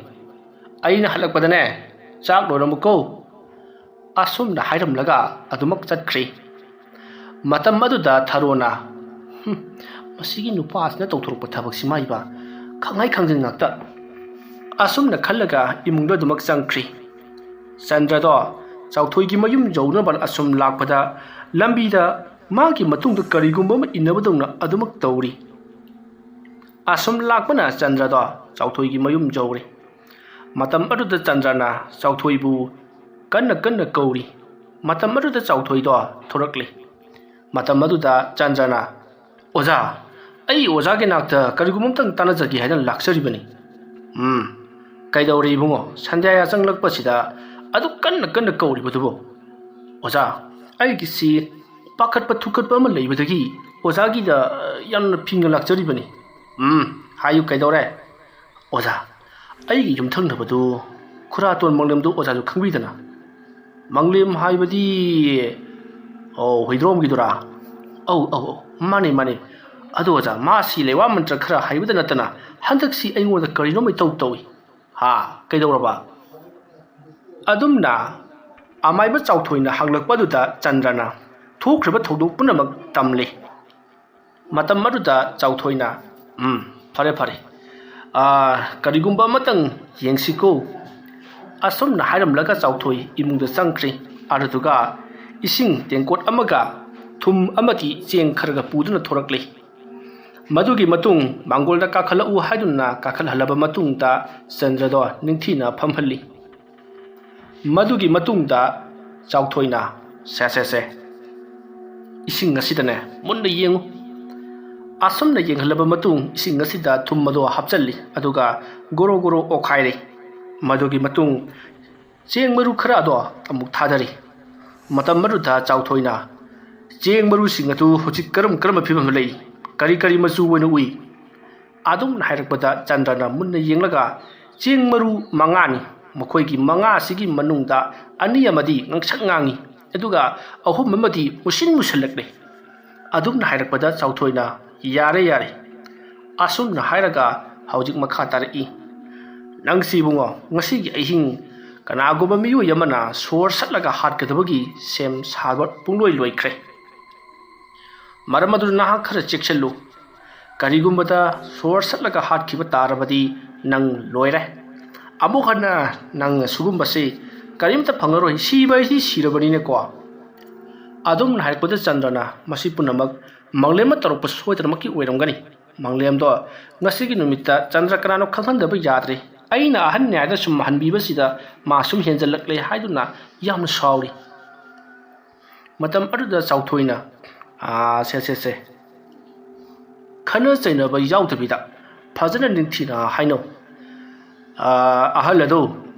ꯑꯩꯅ ꯍꯜꯂꯛꯄꯗꯅꯦ ꯆꯥꯛ ꯂꯣꯏꯔꯝꯃꯨꯀꯣ?" ꯑꯁꯨꯝꯅ ꯍꯥꯏꯔꯝꯂꯒ ꯑꯗꯨꯃꯛ ꯆꯠꯈ꯭ꯔꯤ꯫ ꯃꯇꯝ ꯑꯗꯨꯗ ꯊꯔꯣꯅ, "ꯍꯨꯝ, ꯃꯁꯤꯒꯤ ꯅꯨꯄꯥꯁꯤꯅ ꯇꯧꯊꯣꯔꯛꯄ ꯊꯕꯛꯁꯤ ꯃꯥꯏꯕ ꯈꯪꯍꯥꯏ ꯈꯪꯖꯤꯟ ꯉꯥꯛꯇ"꯫ ꯑꯁꯨꯝꯅ ꯈꯜꯂꯒ ꯏꯃꯨꯡꯗ ꯑꯗꯨꯃꯛ ꯆꯪꯈ꯭ꯔꯤ꯫ ꯆꯟꯗ꯭ꯔꯗꯣ ꯆꯥꯎꯊꯣꯏꯒꯤ ꯃꯌꯨꯝ ꯌꯧꯅꯕ ꯑꯁꯨꯝ ꯂꯥꯛꯄꯗ ꯂꯝꯕꯤꯗ ꯃꯥꯒꯤ ꯃꯇꯨꯡꯗ ꯀꯔꯤꯒꯨꯝꯕ ꯑꯃ ꯏꯟꯅꯕꯗꯧꯅ ꯑꯗꯨꯃꯛ ꯇꯧꯔꯤ꯫ ꯑꯁꯨꯝ ꯂꯥꯛꯄꯅ ꯆꯟꯗ꯭ꯔꯗꯣ ꯆꯥꯎꯊꯣꯏꯒꯤ ꯃꯌꯨꯝ ꯌꯧꯔꯦ꯫ ꯃꯇꯝ ꯑꯗꯨꯗ ꯆꯟꯗ꯭ꯔꯅ ꯆꯥꯎꯊꯣꯏꯕꯨ ꯀꯟꯅ ꯀꯟꯅ ꯀꯧꯔꯤ꯫ ꯃꯇꯝ ꯑꯗꯨꯗ ꯆꯥꯎꯊꯣꯏꯗꯣ ꯊꯣꯔꯛꯂꯤ꯫ ꯃꯇꯝ ꯑꯗꯨꯗ ꯆꯟꯗ꯭ꯔꯅ, "ꯑꯣꯖꯥ, ꯑꯩ ꯑꯣꯖꯥꯒꯤ ꯅꯥꯛꯇ ꯀꯔꯤꯒꯨꯝꯕ ꯑꯝꯇꯪ ꯇꯥꯟꯅꯖꯒꯦ ꯍꯥꯏꯗꯅ ꯂꯥꯛꯆꯔꯤꯕꯅꯤ"꯫ "ꯎꯝ, ꯀꯩꯗꯧꯔꯦ ꯏꯕꯨꯡꯉꯣ? ꯁꯟꯙ꯭ꯌꯥ ꯌꯥꯆꯪꯂꯛꯄꯁꯤꯗ ꯑꯗꯨꯛ ꯀꯟꯅ ꯀꯟꯅ ꯀꯧꯔꯤꯕꯗꯨꯕꯨ?" "ꯑꯣꯖꯥ, ꯑꯩꯒꯤꯁꯤ ꯄꯥꯈꯠꯄ ꯊꯨꯀꯠꯄ ꯑꯃ ꯂꯩꯕꯗꯒꯤ ꯑꯣꯖꯥꯒꯤꯗ ꯌꯥꯝꯅ ꯐꯤꯡꯅ ꯂꯥꯛꯆꯔꯤꯕꯅꯤ"꯫ "ꯎꯝ, ꯍꯥꯏꯌꯨ, ꯀꯩꯗꯧꯔꯦ?" "ꯑꯣꯖꯥ, ꯑꯩꯒꯤ ꯌꯨꯝꯊꯪꯅꯕꯗꯨ ꯈꯨꯔꯥꯇꯣꯟ ꯃꯪꯂꯦꯝꯗꯨ ꯑꯣꯖꯥꯁꯨ ꯈꯪꯕꯤꯗꯅ?" "ꯃꯪꯂꯦꯝ ꯍꯥꯏꯕꯗꯤ, ꯑꯣ, ꯍꯨꯏꯗ꯭ꯔꯣꯝꯒꯤꯗꯨꯔꯥ?" "ꯑꯧ, ꯑꯧ, ꯑꯧ, ꯃꯥꯅꯦ, ꯃꯥꯅꯦ꯫ ꯑꯗꯣ ꯑꯣꯖꯥ, ꯃꯥꯁꯤ ꯂꯩꯋꯥ ꯃꯟꯇ꯭ꯔ ꯈꯔ ꯍꯩꯕꯗ ꯅꯠꯇꯅ ꯍꯟꯗꯛꯁꯤ ꯑꯩꯉꯣꯟꯗ ꯀꯔꯤꯅꯣꯝ ꯏꯇꯧ ꯇꯧꯏ"꯫ "ꯍꯥ, ꯀꯩꯗꯧꯔꯕ?" ꯑꯗꯨꯝꯅ ꯑꯃꯥꯏꯕ ꯆꯥꯎꯊꯣꯏꯅ ꯍꯪꯂꯛꯄ ꯑꯗꯨꯗ ꯆꯟꯗ꯭ꯔꯅ ꯊꯣꯛꯈ꯭ꯔꯤꯕ ꯊꯧꯗꯣꯛ ꯄꯨꯝꯅꯃꯛ ꯇꯝꯂꯤ꯫ ꯃꯇꯝ ꯑꯗꯨꯗ ꯆꯥꯎꯊꯣꯏꯅ, "ꯎꯝ, ꯐꯔꯦ, ꯐꯔꯦ꯫ ꯑꯥ, ꯀꯔꯤꯒꯨꯝꯕ ꯑꯃꯇꯪ ꯌꯦꯡꯁꯤꯀꯣ"꯫ ꯑꯁꯨꯝꯅ ꯍꯥꯏꯔꯝꯂꯒ ꯆꯥꯎꯊꯣꯏ ꯏꯃꯨꯡꯗ ꯆꯪꯈ꯭ꯔꯤ꯫ ꯑꯗꯨꯗꯨꯒ ꯏꯁꯤꯡ ꯇꯦꯡꯀꯣꯠ ꯑꯃꯒ ꯊꯨꯝ ꯑꯃꯗꯤ ꯆꯦꯡ ꯈꯔꯒ ꯄꯨꯗꯨꯅ ꯊꯣꯔꯛꯂꯤ꯫ ꯃꯗꯨꯒꯤ ꯃꯇꯨꯡ ꯃꯥꯡꯒꯣꯜꯗ ꯀꯥꯈꯠꯂꯛꯎ ꯍꯥꯏꯗꯨꯅ ꯀꯥꯈꯠꯍꯜꯂꯕ ꯃꯇꯨꯡꯗ ꯆꯟꯗ꯭ꯔꯗꯣ ꯅꯤꯡꯊꯤꯅ ꯐꯝꯍꯜꯂꯤ꯫ ꯃꯗꯨꯒꯤ ꯃꯇꯨꯡꯗ ꯆꯥꯎꯊꯣꯏꯅ, "ꯁꯦ, ꯁꯦ, ꯁꯦ, ꯏꯁꯤꯡ ꯑꯁꯤꯗꯅꯦ ꯃꯨꯟꯅ ꯌꯦꯡꯉꯨ꯫ ꯑꯁꯨꯝꯅ ꯌꯦꯡꯍꯜꯂꯕ ꯃꯇꯨꯡ ꯏꯁꯤꯡ ꯑꯁꯤꯗ ꯊꯨꯝ ꯑꯗꯣ ꯍꯥꯞꯆꯜꯂꯤ, ꯑꯗꯨꯒ ꯒꯣꯔꯣ ꯒꯣꯔꯣ ꯑꯣꯠꯈꯥꯏꯔꯦ꯫ ꯃꯗꯨꯒꯤ ꯃꯇꯨꯡ ꯆꯦꯡ ꯃꯔꯨ ꯈꯔ ꯑꯗꯣ ꯑꯃꯨꯛ ꯊꯥꯗꯔꯤ꯫ ꯃꯇꯝ ꯑꯗꯨꯗ ꯆꯥꯎꯊꯣꯏꯅ, "ꯆꯦꯡ ꯃꯔꯨꯁꯤꯡ ꯑꯗꯨ ꯍꯧꯖꯤꯛ ꯀꯔꯝ ꯀꯔꯝꯕ ꯐꯤꯕꯝꯗ ꯂꯩ? ꯀꯔꯤ ꯀꯔꯤ ꯃꯆꯨ ꯑꯣꯏꯅ ꯎꯏ?" ꯑꯗꯨꯝꯅ ꯍꯥꯏꯔꯛꯄꯗ ꯆꯟꯗ꯭ꯔꯅ ꯃꯨꯟꯅ ꯌꯦꯡꯂꯒ, "ꯆꯦꯡ ꯃꯔꯨ ꯃꯉꯥꯅꯤ꯫ ꯃꯈꯣꯏꯒꯤ ꯃꯉꯥ ꯑꯁꯤꯒꯤ ꯃꯅꯨꯡꯗ ꯑꯅꯤ ꯑꯃꯗꯤ ꯉꯥꯡꯁꯛ ꯉꯥꯡꯉꯤ, ꯑꯗꯨꯒ ꯑꯍꯨꯝ ꯑꯃꯗꯤ ꯃꯨꯁꯤꯟ ꯃꯨꯁꯜꯂꯛꯂꯦ꯫" ꯑꯗꯨꯝꯅ ꯍꯥꯏꯔꯛꯄꯗ ꯆꯥꯎꯊꯣꯏꯅ, "ꯌꯥꯔꯦ, ꯌꯥꯔꯦ꯫" ꯑꯁꯨꯝꯅ ꯍꯥꯏꯔꯒ ꯍꯧꯖꯤꯛ ꯃꯈꯥ ꯇꯥꯔꯛꯏ꯫ "ꯅꯪꯁꯤ ꯏꯕꯨꯡꯉꯣ, ꯉꯁꯤꯒꯤ ꯑꯍꯤꯡ ꯀꯅꯥꯒꯨꯝꯕ ꯃꯤꯑꯣꯏ ꯑꯃꯅ ꯁꯣꯔ ꯁꯠꯂꯒ ꯍꯥꯠꯀꯗꯕꯒꯤ ꯁꯦꯝ ꯁꯥꯕ ꯄꯨꯡꯂꯣꯏ ꯂꯣꯏꯈ꯭ꯔꯦ꯫ ꯃꯔꯝ ꯑꯗꯨꯅ ꯅꯍꯥꯛ ꯈꯔ ꯆꯦꯛꯁꯤꯜꯂꯨ꯫ ꯀꯔꯤꯒꯨꯝꯕꯗ ꯁꯣꯔ ꯁꯠꯂꯒ ꯍꯥꯠꯈꯤꯕ ꯇꯥꯔꯕꯗꯤ ꯅꯪ ꯂꯣꯏꯔꯦ꯫ ꯑꯃꯨꯛ ꯍꯟꯅ ꯅꯪ ꯑꯁꯤꯒꯨꯝꯕꯁꯤ ꯀꯔꯤꯝꯇ ꯐꯪꯉꯔꯣꯏ꯫ ꯁꯤꯕ ꯍꯥꯏꯁꯤ ꯁꯤꯔꯕꯅꯤꯅꯀꯣ꯫" ꯑꯗꯨꯝꯅ ꯍꯥꯏꯔꯛꯄꯗ ꯆꯟꯗ꯭ꯔꯅ, "ꯃꯁꯤ ꯄꯨꯝꯅꯃꯛ ꯃꯪꯂꯦꯝꯅ ꯇꯧꯔꯛꯄ ꯁꯣꯏꯗꯅꯃꯛꯀꯤ ꯑꯣꯏꯔꯝꯒꯅꯤ꯫ ꯃꯪꯂꯦꯝꯗꯣ ꯉꯁꯤꯒꯤ ꯅꯨꯃꯤꯠꯇ ꯆꯟꯗ꯭ꯔ ꯀꯅꯥꯅꯣ ꯈꯪꯍꯟꯗꯕ ꯌꯥꯗ꯭ꯔꯦ꯫ ꯑꯩꯅ ꯑꯍꯟꯅꯤ ꯍꯥꯏꯅ ꯁꯨꯝ ꯍꯟꯕꯤꯕꯁꯤꯗ ꯃꯥ ꯁꯨꯝ ꯍꯦꯟꯖꯜꯂꯛꯂꯦ" ꯍꯥꯏꯗꯨꯅ ꯌꯥꯝꯅ ꯁꯥꯎꯔꯤ꯫ ꯃꯇꯝ ꯑꯗꯨꯗ ꯆꯥꯎꯊꯣꯏꯅ, "ꯑꯥ, ꯁꯦ, ꯁꯦ, ꯁꯦ, ꯈꯠꯅ ꯆꯩꯅꯕ ꯌꯥꯎꯗꯕꯤꯗ ꯐꯖꯅ ꯅꯤꯡꯊꯤꯅ ꯍꯥꯏꯅꯧ꯫ ꯑꯥ, ꯑꯍꯜ ꯑꯗꯣ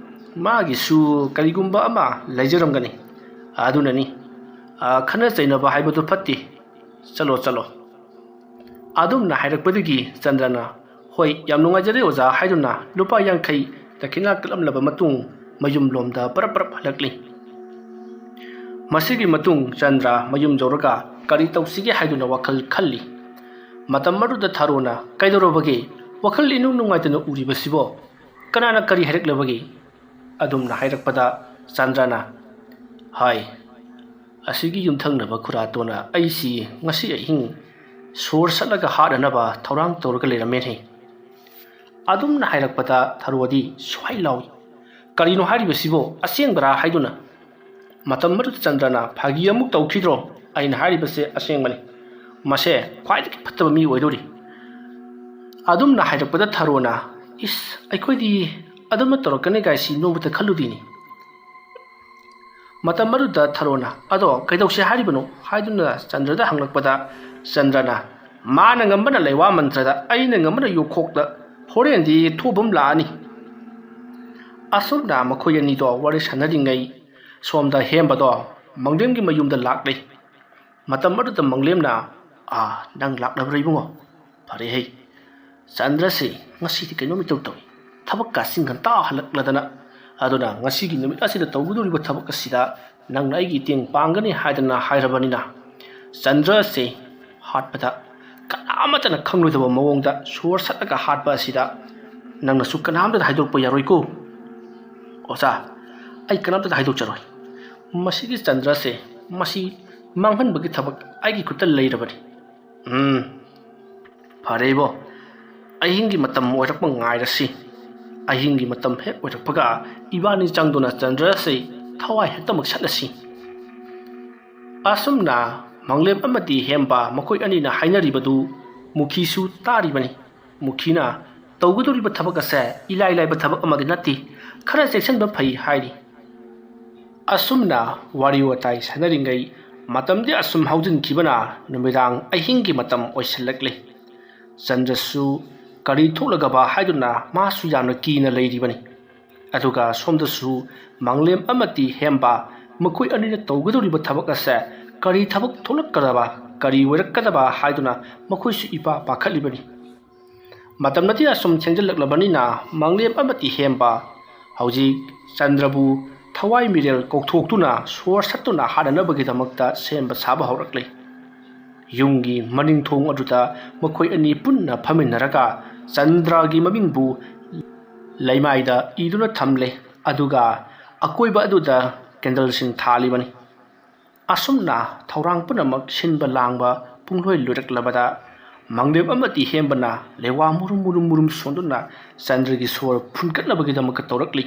ꯃꯥꯒꯤꯁꯨ ꯀꯔꯤꯒꯨꯝꯕ ꯑꯃ ꯂꯩꯖꯔꯝꯒꯅꯤ꯫ ꯑꯗꯨꯅꯅꯤ, ꯑꯥ, ꯈꯠꯅ ꯆꯩꯅꯕ ꯍꯥꯏꯕꯗꯨ ꯐꯠꯇꯦ꯫ ꯆꯠꯂꯣ, ꯆꯠꯂꯣ꯫" ꯑꯗꯨꯝꯅ ꯍꯥꯏꯔꯛꯄꯗꯒꯤ ꯆꯟꯗ꯭ꯔꯅ, "ꯍꯣꯏ, ꯌꯥꯝ ꯅꯨꯡꯉꯥꯏꯖꯔꯦ ꯑꯣꯖꯥ" ꯍꯥꯏꯗꯨꯅ ꯂꯨꯄꯥ ꯌꯥꯡꯈꯩ ꯗꯈꯤꯅꯥ ꯀꯠꯂꯝꯂꯕ ꯃꯇꯨꯡ ꯃꯌꯨꯝꯂꯣꯝꯗ ꯄꯔꯞ ꯄꯔꯞ ꯍꯜꯂꯛꯂꯤ꯫ ꯃꯁꯤꯒꯤ ꯃꯇꯨꯡ ꯆꯟꯗ꯭ꯔ ꯃꯌꯨꯝ ꯌꯧꯔꯒ ꯀꯔꯤ ꯇꯧꯁꯤꯒꯦ ꯍꯥꯏꯗꯨꯅ ꯋꯥꯈꯜ ꯈꯜꯂꯤ꯫ ꯃꯇꯝ ꯑꯗꯨꯗ ꯊꯥꯔꯣꯅ, "ꯀꯩꯗꯧꯔꯕꯒꯦ? ꯋꯥꯈꯜ ꯏꯅꯨꯡ ꯅꯨꯡꯉꯥꯏꯇꯅ ꯎꯔꯤꯕꯁꯤꯕꯣ? ꯀꯅꯥꯅ ꯀꯔꯤ ꯍꯥꯏꯔꯛꯂꯕꯒꯦ?" ꯑꯗꯨꯝꯅ ꯍꯥꯏꯔꯛꯄꯗ ꯆꯟꯗ꯭ꯔꯅ, "ꯍꯥꯏ, ꯑꯁꯤꯒꯤ ꯌꯨꯝꯊꯪꯅꯕ ꯈꯨꯔꯥꯇꯣꯟꯅ ꯑꯩꯁꯤ ꯉꯁꯤ ꯑꯍꯤꯡ ꯁꯣꯔ ꯁꯠꯂꯒ ꯍꯥꯠꯅꯅꯕ ꯊꯧꯔꯥꯡ ꯇꯧꯔꯒ ꯂꯩꯔꯝꯃꯦꯅꯦ꯫" ꯑꯗꯨꯝꯅ ꯍꯥꯏꯔꯛꯄꯗ ꯊꯔꯣꯗꯤ ꯁ꯭ꯋꯥꯏ ꯂꯥꯎꯏ꯫ "ꯀꯔꯤꯅꯣ ꯍꯥꯏꯔꯤꯕꯁꯤꯕꯣ? ꯑꯁꯦꯡꯕꯔꯥ?" ꯍꯥꯏꯗꯨꯅ꯫ ꯃꯇꯝ ꯑꯗꯨꯗ ꯆꯟꯗ꯭ꯔꯅ, "ꯐꯥꯒꯤ ꯑꯃꯨꯛ ꯇꯧꯈꯤꯗ꯭ꯔꯣ? ꯑꯩꯅ ꯍꯥꯏꯔꯤꯕꯁꯦ ꯑꯁꯦꯡꯕꯅꯤ꯫ ꯃꯁꯦ ꯈ꯭ꯋꯥꯏꯗꯒꯤ ꯐꯠꯇꯕ ꯃꯤ ꯑꯣꯏꯗꯧꯔꯤ꯫" ꯑꯗꯨꯝꯅ ꯍꯥꯏꯔꯛꯄꯗ ꯊꯔꯣꯅ, "ꯏꯁ, ꯑꯩꯈꯣꯏꯗꯤ ꯑꯗꯨꯝꯅ ꯇꯧꯔꯛꯀꯅꯤ ꯀꯥꯏꯁꯤ ꯅꯣꯡꯃꯇ ꯈꯜꯂꯨꯗꯦꯅꯤ꯫" ꯃꯇꯝ ꯑꯗꯨꯗ ꯊꯔꯣꯅ, "ꯑꯗꯣ ꯀꯩꯗꯧꯁꯦ ꯍꯥꯏꯔꯤꯕꯅꯣ?" ꯍꯥꯏꯗꯨꯅ ꯆꯟꯗ꯭ꯔꯗ ꯍꯪꯂꯛꯄꯗ, ꯆꯟꯗ꯭ꯔꯅ, "ꯃꯥꯅ ꯉꯝꯕꯅ ꯂꯩꯋꯥ ꯃꯟꯇ꯭ꯔꯗ, ꯑꯩꯅ ꯉꯝꯕꯅ ꯌꯣꯛꯈꯣꯛꯇ, ꯍꯣꯔꯦꯟꯗꯤ ꯊꯣꯛꯑꯕ ꯑꯃ ꯂꯥꯛꯑꯅꯤ"꯫ ꯑꯁꯨꯝꯅ ꯃꯈꯣꯏ ꯑꯅꯤꯗꯣ ꯋꯥꯔꯤ ꯁꯥꯟꯅꯔꯤꯉꯩ, ꯁꯣꯝꯗ ꯍꯦꯝꯕꯗꯣ ꯃꯪꯂꯦꯝꯒꯤ ꯃꯌꯨꯝꯗ ꯂꯥꯛꯂꯦ꯫ ꯃꯇꯝ ꯑꯗꯨꯗ ꯃꯪꯂꯦꯝꯅ, "ꯑꯥ, ꯅꯪ ꯂꯥꯛꯂꯕ꯭ꯔꯥ ꯏꯕꯨꯡꯉꯣ? ꯐꯔꯦ ꯍꯩ꯫ ꯆꯟꯗ꯭ꯔꯁꯤ ꯉꯁꯤꯗꯤ ꯀꯩꯅꯣꯝ ꯏꯇꯧ ꯇꯧꯏ꯫ ꯊꯕꯛ ꯀꯥꯁꯤꯡ ꯉꯟꯇꯥ ꯍꯜꯂꯛꯂꯗꯅ꯫ ꯑꯗꯨꯅ ꯉꯁꯤꯒꯤ ꯅꯨꯃꯤꯠ ꯑꯁꯤꯗ ꯇꯧꯒꯗꯧꯔꯤꯕ ꯊꯕꯛ ꯑꯁꯤꯗ ꯅꯪꯅ ꯑꯩꯒꯤ ꯃꯇꯦꯡ ꯄꯥꯡꯒꯅꯤ ꯍꯥꯏꯗꯅ ꯍꯥꯏꯔꯕꯅꯤꯅ, ꯆꯟꯗ꯭ꯔꯁꯤ ꯍꯥꯠꯄꯗ ꯀꯅꯥꯃꯠꯇꯅ ꯈꯪꯂꯣꯏꯗꯕ ꯃꯑꯣꯡꯗ ꯁꯣꯔ ꯁꯠꯂꯒ ꯍꯥꯠꯄ ꯑꯁꯤꯗ ꯅꯪꯅꯁꯨ ꯀꯅꯥꯝꯇꯗ ꯍꯥꯏꯗꯣꯛꯄ ꯌꯥꯔꯣꯏꯀꯣ꯫ ꯑꯣꯖꯥ, ꯑꯩ ꯀꯅꯥꯝꯇꯗ ꯍꯥꯏꯗꯣꯛꯆꯔꯣꯏ꯫ ꯃꯁꯤꯒꯤ ꯆꯟꯗ꯭ꯔꯁꯦ, ꯃꯁꯤ ꯃꯥꯡꯍꯟꯕꯒꯤ ꯊꯕꯛ ꯑꯩꯒꯤ ꯈꯨꯠꯇ ꯂꯩꯔꯕꯅꯤ"꯫ "ꯎꯝ, ꯐꯔꯦ ꯏꯕꯣ, ꯑꯍꯤꯡꯒꯤ ꯃꯇꯝ ꯑꯣꯏꯔꯛꯄ ꯉꯥꯏꯔꯁꯤ꯫ ꯑꯍꯤꯡꯒꯤ ꯃꯇꯝ ꯍꯦꯛ ꯑꯣꯏꯔꯛꯄꯒ ꯏꯕꯥꯅꯤ ꯆꯪꯗꯨꯅ ꯆꯟꯗ꯭ꯔꯁꯤ ꯊꯋꯥꯏ ꯍꯦꯛꯇꯃꯛ ꯁꯠꯂꯁꯤ"꯫ ꯑꯁꯨꯝꯅ ꯃꯪꯂꯦꯝ ꯑꯃꯗꯤ ꯍꯦꯝꯕ ꯃꯈꯣꯏ ꯑꯅꯤꯅ ꯍꯥꯏꯅꯔꯤꯕꯗꯨ ꯃꯨꯈꯤꯁꯨ ꯇꯥꯔꯤꯕꯅꯤ꯫ ꯃꯨꯈꯤꯅ, "ꯇꯧꯒꯗꯧꯔꯤꯕ ꯊꯕꯛ ꯑꯁꯦ ꯏꯂꯥꯏ ꯂꯥꯏꯕ ꯊꯕꯛ ꯑꯃꯗꯤ ꯅꯠꯇꯦ, ꯈꯔ ꯆꯦꯛꯁꯤꯟꯕ ꯐꯩ" ꯍꯥꯏꯔꯤ꯫ ꯑꯁꯨꯝꯅ ꯋꯥꯔꯤ ꯋꯥꯇꯥꯏ ꯁꯥꯟꯅꯔꯤꯉꯩ ꯃꯇꯝꯗꯤ ꯑꯁꯨꯝ ꯍꯧꯖꯤꯟꯈꯤꯕꯅ ꯅꯨꯃꯤꯗꯥꯡ ꯑꯍꯤꯡꯒꯤ ꯃꯇꯝ ꯑꯣꯏꯁꯤꯜꯂꯛꯂꯦ꯫ ꯆꯟꯗ꯭ꯔꯁꯨ ꯀꯔꯤ ꯊꯣꯛꯂꯒꯕ ꯍꯥꯏꯗꯨꯅ ꯃꯥꯁꯨ ꯌꯥꯝꯅ ꯀꯤꯅ ꯂꯩꯔꯤꯕꯅꯤ꯫ ꯑꯗꯨꯒ ꯁꯣꯝꯗꯁꯨ ꯃꯪꯂꯦꯝ ꯑꯃꯗꯤ ꯍꯦꯝꯕ ꯃꯈꯣꯏ ꯑꯅꯤꯅ ꯇꯧꯒꯗꯧꯔꯤꯕ ꯊꯕꯛ ꯑꯁꯦ ꯀꯔꯤ ꯊꯕꯛ ꯊꯣꯛꯂꯛꯀꯗꯕ, ꯀꯔꯤ ꯑꯣꯏꯔꯛꯀꯗꯕ ꯍꯥꯏꯗꯨꯅ ꯃꯈꯣꯏꯁꯨ ꯏꯄꯥ ꯄꯥꯈꯠꯂꯤꯕꯅꯤ꯫ ꯃꯇꯝꯅꯗꯤ ꯑꯁꯨꯝ ꯊꯦꯡꯖꯤꯜꯂꯛꯂꯕꯅꯤꯅ ꯃꯪꯂꯦꯝ ꯑꯃꯗꯤ ꯍꯦꯝꯕ ꯍꯧꯖꯤꯛ ꯆꯟꯗ꯭ꯔꯕꯨ ꯊꯋꯥꯏ ꯃꯤꯔꯦꯜ ꯀꯧꯊꯣꯛꯇꯨꯅ ꯁꯣꯔ ꯁꯠꯇꯨꯅ ꯍꯥꯠꯅꯅꯕꯒꯤꯗꯃꯛꯇ ꯁꯦꯝꯕ ꯁꯥꯕ ꯍꯧꯔꯛꯂꯤ꯫ ꯌꯨꯝꯒꯤ ꯃꯅꯤꯡ ꯊꯣꯡ ꯑꯗꯨꯗ ꯃꯈꯣꯏ ꯑꯅꯤ ꯄꯨꯟꯅ ꯐꯝꯃꯤꯟꯅꯔꯒ ꯆꯟꯗ꯭ꯔꯒꯤ ꯃꯃꯤꯡꯕꯨ ꯂꯩꯃꯥꯏꯗ ꯏꯗꯨꯅ ꯊꯝꯂꯦ꯫ ꯑꯗꯨꯒ ꯑꯀꯣꯏꯕ ꯑꯗꯨꯗ ꯀꯦꯟꯗꯜꯁꯤꯡ ꯊꯥꯜꯂꯤꯕꯅꯤ꯫ ꯑꯁꯨꯝꯅ ꯊꯧꯔꯥꯡ ꯄꯨꯝꯅꯃꯛ ꯁꯤꯟꯕ ꯂꯥꯡꯕ ꯄꯨꯡꯂꯣꯏ ꯂꯣꯏꯔꯛꯂꯕꯗ ꯃꯪꯂꯦꯝ ꯑꯃꯗꯤ ꯍꯦꯝꯕꯅ ꯂꯩꯋꯥ ꯃꯨꯔꯨꯝ ꯃꯨꯔꯨꯝ ꯃꯨꯔꯨꯝ ꯁꯣꯟꯗꯨꯅ ꯆꯟꯗ꯭ꯔꯒꯤ ꯁꯣꯔ ꯐꯨꯟꯒꯠꯅꯕꯒꯤꯗꯃꯛꯇ ꯇꯧꯔꯛꯂꯤ꯫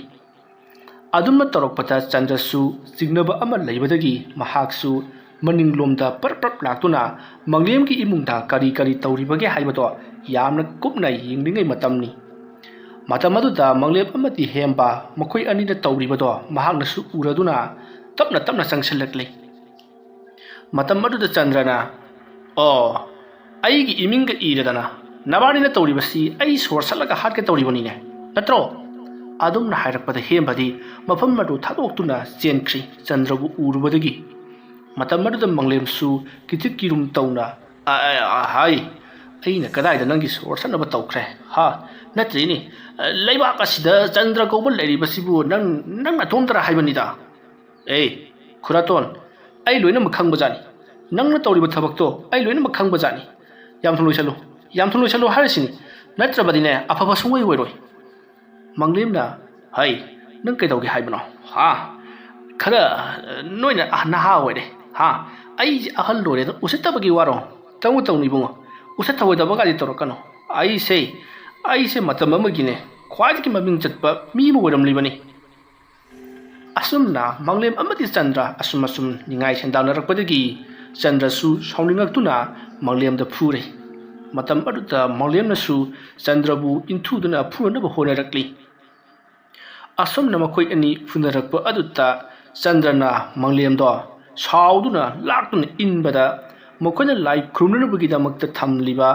ꯑꯗꯨꯝꯅ ꯇꯧꯔꯛꯄꯗ ꯆꯟꯗ꯭ꯔꯁꯨ ꯆꯤꯡꯅꯕ ꯑꯃ ꯂꯩꯕꯗꯒꯤ ꯃꯍꯥꯛꯁꯨ ꯃꯅꯤꯡꯂꯣꯝꯗ ꯄꯔꯞ ꯄꯔꯞ ꯂꯥꯛꯇꯨꯅ ꯃꯪꯂꯦꯝꯒꯤ ꯏꯃꯨꯡꯗ ꯀꯔꯤ ꯀꯔꯤ ꯇꯧꯔꯤꯕꯒꯦ ꯍꯥꯏꯕꯗꯣ ꯌꯥꯝꯅ ꯀꯨꯞꯅ ꯌꯦꯡꯂꯤꯉꯩ ꯃꯇꯝꯅꯤ꯫ ꯃꯇꯝ ꯑꯗꯨꯗ ꯃꯪꯂꯦꯝ ꯑꯃꯗꯤ ꯍꯦꯝꯕ ꯃꯈꯣꯏ ꯑꯅꯤꯅ ꯇꯧꯔꯤꯕꯗꯣ ꯃꯍꯥꯛꯅꯁꯨ ꯎꯔꯗꯨꯅ ꯇꯞꯅ ꯇꯞꯅ ꯆꯪꯁꯤꯜꯂꯛꯂꯤ꯫ ꯃꯇꯝ ꯑꯗꯨꯗ ꯆꯟꯗ꯭ꯔꯅ, "ꯑꯣ, ꯑꯩꯒꯤ ꯏꯃꯤꯡꯒ ꯏꯔꯗꯅ ꯅꯕꯥꯅꯤꯅ ꯇꯧꯔꯤꯕꯁꯤ ꯑꯩ ꯁꯣꯔ ꯁꯠꯂꯒ ꯍꯥꯠꯀꯦ ꯇꯧꯔꯤꯕꯅꯤꯅꯦ, ꯅꯠꯇ꯭ꯔꯣ?" ꯑꯗꯨꯝꯅ ꯍꯥꯏꯔꯛꯄꯗ ꯍꯦꯝꯕꯗꯤ ꯃꯐꯝ ꯑꯗꯨ ꯊꯥꯗꯣꯛꯇꯨꯅ ꯆꯦꯟꯈ꯭ꯔꯤ꯫ ꯆꯟꯗ꯭ꯔꯕꯨ ꯎꯔꯨꯕꯗꯒꯤ ꯃꯇꯝ ꯑꯗꯨꯗ ꯃꯪꯂꯦꯝꯁꯨ ꯀꯤꯊꯤꯛ ꯀꯤꯔꯨꯝ ꯇꯧꯅ, "ꯑ, ꯑ, ꯑ, ꯍꯥꯏ, ꯑꯩꯅ ꯀꯗꯥꯏꯗ ꯅꯪꯒꯤ ꯁꯣꯔ ꯁꯠꯅꯕ ꯇꯧꯈ꯭ꯔꯦ? ꯍꯥ? ꯅꯠꯇ꯭ꯔꯤꯅꯦ, ꯑ, ꯂꯩꯕꯥꯛ ꯑꯁꯤꯗ ꯆꯟꯗ꯭ꯔ ꯀꯧꯕ ꯂꯩꯔꯤꯕꯁꯤꯕꯨ ꯅꯪ, ꯅꯪ ꯅꯇꯣꯝꯇꯔ ꯍꯥꯏꯕꯅꯤꯗ?" "ꯑꯦ, ꯈꯨꯔꯥꯇꯣꯟ, ꯑꯩ ꯂꯣꯏꯅꯃꯛ ꯈꯪꯕꯖꯥꯠꯅꯤ꯫ ꯅꯪꯅ ꯇꯧꯔꯤꯕ ꯊꯕꯛꯇꯣ ꯑꯩ ꯂꯣꯏꯅꯃꯛ ꯈꯪꯕꯖꯥꯠꯅꯤ꯫ ꯌꯥꯝ ꯊꯨꯅ ꯂꯣꯏꯁꯜꯂꯨ, ꯌꯥꯝ ꯊꯨꯅ ꯂꯣꯏꯁꯜꯂꯨ ꯍꯥꯏꯔꯤꯁꯤꯅꯤ꯫ ꯅꯠꯇ꯭ꯔꯕꯗꯤꯅꯦ, ꯑꯐꯕ ꯁꯨꯡꯑꯣꯏ ꯑꯣꯏꯔꯣꯏ꯫" ꯃꯪꯂꯦꯝꯅ, "ꯍꯩ, ꯅꯪ ꯀꯩꯗꯧꯒꯦ ꯍꯥꯏꯕꯅꯣ? ꯍꯥ? ꯈꯔ, ꯑ, ꯅꯣꯏꯅ, ꯑ, ꯅꯍꯥ ꯑꯣꯏꯔꯦ꯫ ꯍꯥ? ꯑꯩꯁꯦ ꯑꯍꯜ ꯑꯣꯏꯔꯦꯅ ꯎꯁꯤꯠꯇꯕꯒꯤ ꯋꯥꯔꯣ? ꯇꯧꯅꯨ, ꯇꯧꯅꯨ ꯏꯕꯨꯡꯉꯣ꯫ ꯎꯁꯤꯠ ꯊꯑꯣꯏꯗꯕꯒꯗꯤ ꯇꯧꯔꯛꯀꯅꯨ꯫ ꯑꯩꯁꯦ, ꯑꯩꯁꯦ ꯃꯇꯝ ꯑꯃꯒꯤꯅꯦ, ꯈ꯭ꯋꯥꯏꯗꯒꯤ ꯃꯃꯤꯡ ꯆꯠꯄ ꯃꯤ ꯑꯃ ꯑꯣꯏꯔꯝꯂꯤꯕꯅꯤ꯫" ꯑꯁꯨꯝꯅ ꯃꯪꯂꯦꯝ ꯑꯃꯗꯤ ꯆꯟꯗ꯭ꯔ ꯑꯁꯨꯝ ꯑꯁꯨꯝ ꯅꯤꯡꯉꯥꯏ ꯁꯦꯟꯗꯥꯅꯔꯛꯄꯗꯒꯤ ꯆꯟꯗ꯭ꯔꯁꯨ ꯁꯥꯎꯅꯤꯡꯉꯛꯇꯨꯅ ꯃꯪꯂꯦꯝꯗ ꯐꯨꯔꯦ꯫ ꯃꯇꯝ ꯑꯗꯨꯗ ꯃꯪꯂꯦꯝꯅꯁꯨ ꯆꯟꯗ꯭ꯔꯕꯨ ꯏꯟꯊꯨꯗꯨꯅ ꯐꯨꯅꯅꯕ ꯍꯣꯠꯅꯔꯛꯂꯤ꯫ ꯑꯁꯨꯝꯅ ꯃꯈꯣꯏ ꯑꯅꯤ ꯐꯨꯅꯔꯛꯄ ꯑꯗꯨꯗ ꯆꯟꯗ꯭ꯔꯅ ꯃꯪꯂꯦꯝꯗꯣ ꯁꯥꯎꯗꯨꯅ ꯂꯥꯛꯇꯨꯅ ꯏꯟꯕꯗ ꯃꯈꯣꯏꯅ ꯂꯥꯏ ꯈꯨꯔꯨꯝꯅꯅꯕꯒꯤꯗꯃꯛꯇ ꯊꯝꯂꯤꯕ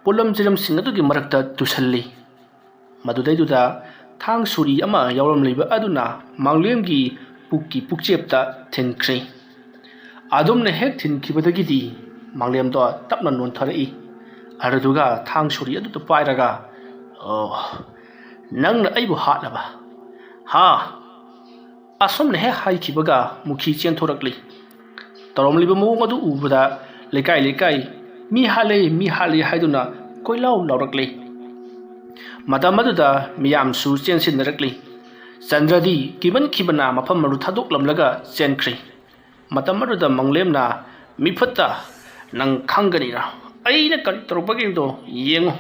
ꯄꯣꯠꯂꯝ ꯆꯩꯔꯝꯁꯤꯡ ꯑꯗꯨꯒꯤ ꯃꯔꯛꯇ ꯇꯨꯁꯜꯂꯤ꯫ ꯃꯗꯨꯗꯩꯗꯨꯗ ꯊꯥꯡ ꯁꯣꯔꯤ ꯑꯃ ꯌꯥꯎꯔꯝꯂꯤꯕ ꯑꯗꯨꯅ ꯃꯪꯂꯦꯝꯒꯤ ꯄꯨꯛꯀꯤ ꯄꯨꯛꯆꯦꯞꯇ ꯊꯤꯟꯈ꯭ꯔꯦ꯫ ꯑꯗꯨꯝꯅ ꯍꯦꯛ ꯊꯤꯟꯈꯤꯕꯗꯒꯤꯗꯤ ꯃꯪꯂꯦꯝꯗꯣ ꯇꯞꯅ ꯅꯣꯟꯊꯔꯛꯏ꯫ ꯑꯗꯨꯗꯨꯒ ꯊꯥꯡ ꯁꯣꯔꯤ ꯑꯗꯨꯗ ꯄꯥꯏꯔꯒ, "ꯑꯣ, ꯅꯪꯅ ꯑꯩꯕꯨ ꯍꯥꯠꯂꯕ? ꯍꯥ?" ꯑꯁꯨꯝꯅ ꯍꯦꯛ ꯍꯥꯏꯈꯤꯕꯒ ꯃꯨꯈꯤ ꯆꯦꯟꯊꯣꯔꯛꯂꯤ꯫ ꯇꯧꯔꯝꯂꯤꯕ ꯃꯑꯣꯡ ꯑꯗꯨ ꯎꯕꯗ ꯂꯩꯀꯥꯏ ꯂꯩꯀꯥꯏ "ꯃꯤ ꯍꯥꯠꯂꯦ, ꯃꯤ ꯍꯥꯠꯂꯦ" ꯍꯥꯏꯗꯨꯅ ꯀꯣꯏꯂꯥꯎ ꯂꯥꯎꯔꯛꯂꯤ꯫ ꯃꯇꯝ ꯑꯗꯨꯗ ꯃꯤꯌꯥꯝꯁꯨ ꯆꯦꯟꯁꯤꯟꯅꯔꯛꯂꯤ꯫ ꯆꯟꯗ꯭ꯔꯗꯤ ꯀꯤꯃꯟꯈꯤꯕꯅ ꯃꯐꯝ ꯑꯗꯨ ꯊꯥꯗꯣꯛꯂꯝꯂꯒ ꯆꯦꯟꯈ꯭ꯔꯦ꯫ ꯃꯇꯝ ꯑꯗꯨꯗ ꯃꯪꯂꯦꯝꯅ, "ꯃꯤꯐꯠꯇ, ꯅꯪ ꯈꯪꯒꯅꯤꯅ ꯑꯩꯅ ꯀꯔꯤ ꯇꯧꯔꯛꯄꯒꯦꯗꯣ ꯌꯦꯡꯉꯨ꯫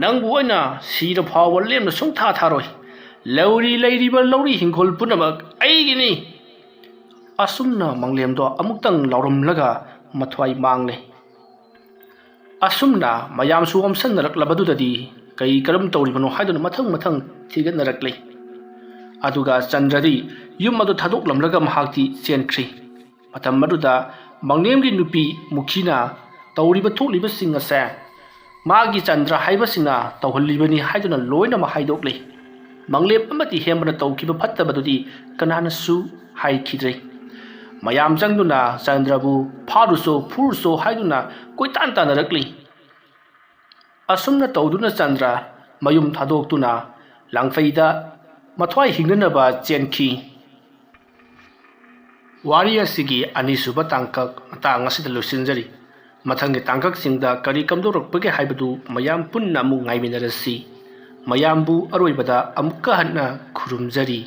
ꯅꯪꯕꯨ ꯑꯩꯅ ꯁꯤꯔ ꯐꯥꯎꯕ ꯂꯦꯝꯅ ꯁꯨꯡꯊꯥ ꯊꯥꯔꯣꯏ꯫ ꯂꯧꯔꯤ ꯂꯩꯔꯤꯕ ꯂꯧꯔꯤ ꯍꯤꯡꯈꯣꯜ ꯄꯨꯝꯅꯃꯛ ꯑꯩꯒꯤꯅꯤ꯫" ꯑꯁꯨꯝꯅ ꯃꯪꯂꯦꯝꯗꯣ ꯑꯃꯨꯛꯇꯪ ꯂꯥꯎꯔꯝꯂꯒ ꯃꯊ꯭ꯋꯥꯏ ꯃꯥꯡꯂꯦ꯫ ꯑꯁꯨꯝꯅ ꯃꯌꯥꯝꯁꯨ ꯑꯣꯝꯁꯟꯅꯔꯛꯂꯕꯗꯨꯗꯗꯤ ꯀꯩ ꯀꯔꯝ ꯇꯧꯔꯤꯕꯅꯣ ꯍꯥꯏꯗꯨꯅ ꯃꯊꯪ ꯃꯊꯪ ꯊꯤꯒꯠꯅꯔꯛꯂꯦ꯫ ꯑꯗꯨꯒ ꯆꯟꯗ꯭ꯔꯗꯤ ꯌꯨꯝ ꯑꯗꯨ ꯊꯥꯗꯣꯛꯂꯝꯂꯒ ꯃꯍꯥꯛꯇꯤ ꯆꯦꯟꯈ꯭ꯔꯤ꯫ ꯃꯇꯝ ꯑꯗꯨꯗ ꯃꯪꯂꯦꯝꯒꯤ ꯅꯨꯄꯤ ꯃꯨꯈꯤꯅ ꯇꯧꯔꯤꯕ ꯊꯣꯛꯂꯤꯕꯁꯤꯡ ꯑꯁꯦ ꯃꯥꯒꯤ ꯆꯟꯗ꯭ꯔ ꯍꯥꯏꯕꯁꯤꯡꯅ ꯇꯧꯍꯜꯂꯤꯕꯅꯤ ꯍꯥꯏꯗꯨꯅ ꯂꯣꯏꯅꯃꯛ ꯍꯥꯏꯗꯣꯛꯂꯤ꯫ ꯃꯪꯂꯦꯝ ꯑꯃꯗꯤ ꯍꯦꯟꯕꯅ ꯇꯧꯈꯤꯕ ꯐꯠꯇꯕꯗꯨꯗꯤ ꯀꯅꯥꯅꯁꯨ ꯍꯥꯏꯈꯤꯗ꯭ꯔꯦ꯫ ꯃꯌꯥꯝ ꯆꯪꯗꯨꯅ ꯆꯟꯗ꯭ꯔꯕꯨ ꯐꯥꯔꯨꯁꯣ ꯐꯨꯔꯨꯁꯣ ꯍꯥꯏꯗꯨꯅ ꯀꯣꯏꯇꯥꯟ ꯇꯥꯟꯅꯔꯛꯂꯤ꯫ ꯑꯁꯨꯝꯅ ꯇꯧꯗꯨꯅ ꯆꯟꯗ꯭ꯔ ꯃꯌꯨꯝ ꯊꯥꯗꯣꯛꯇꯨꯅ ꯂꯥꯡꯐꯩꯗ ꯃꯊ꯭ꯋꯥꯏ ꯍꯤꯡꯅꯅꯕ ꯆꯦꯟꯈꯤ꯫ ꯋꯥꯔꯤ ꯑꯁꯤꯒꯤ ꯑꯅꯤꯁꯨꯕ ꯇꯥꯡꯀꯛ ꯃꯇꯥꯡ ꯑꯁꯤꯗ ꯂꯣꯏꯁꯤꯟꯖꯔꯤ꯫ ꯃꯊꯪꯒꯤ ꯇꯥꯡꯀꯛꯁꯤꯡꯗ ꯀꯔꯤ ꯀꯝꯗꯧꯔꯛꯄꯒꯦ ꯍꯥꯏꯕꯗꯨ ꯃꯌꯥꯝ ꯄꯨꯟꯅ ꯑꯃꯨꯛ ꯉꯥꯏꯃꯤꯟꯅꯔꯁꯤ꯫ ꯃꯌꯥꯝꯕꯨ ꯑꯔꯣꯏꯕꯗ ꯑꯃꯨꯛꯀ ꯍꯟꯅ ꯈꯨꯔꯨꯝꯖꯔꯤ꯫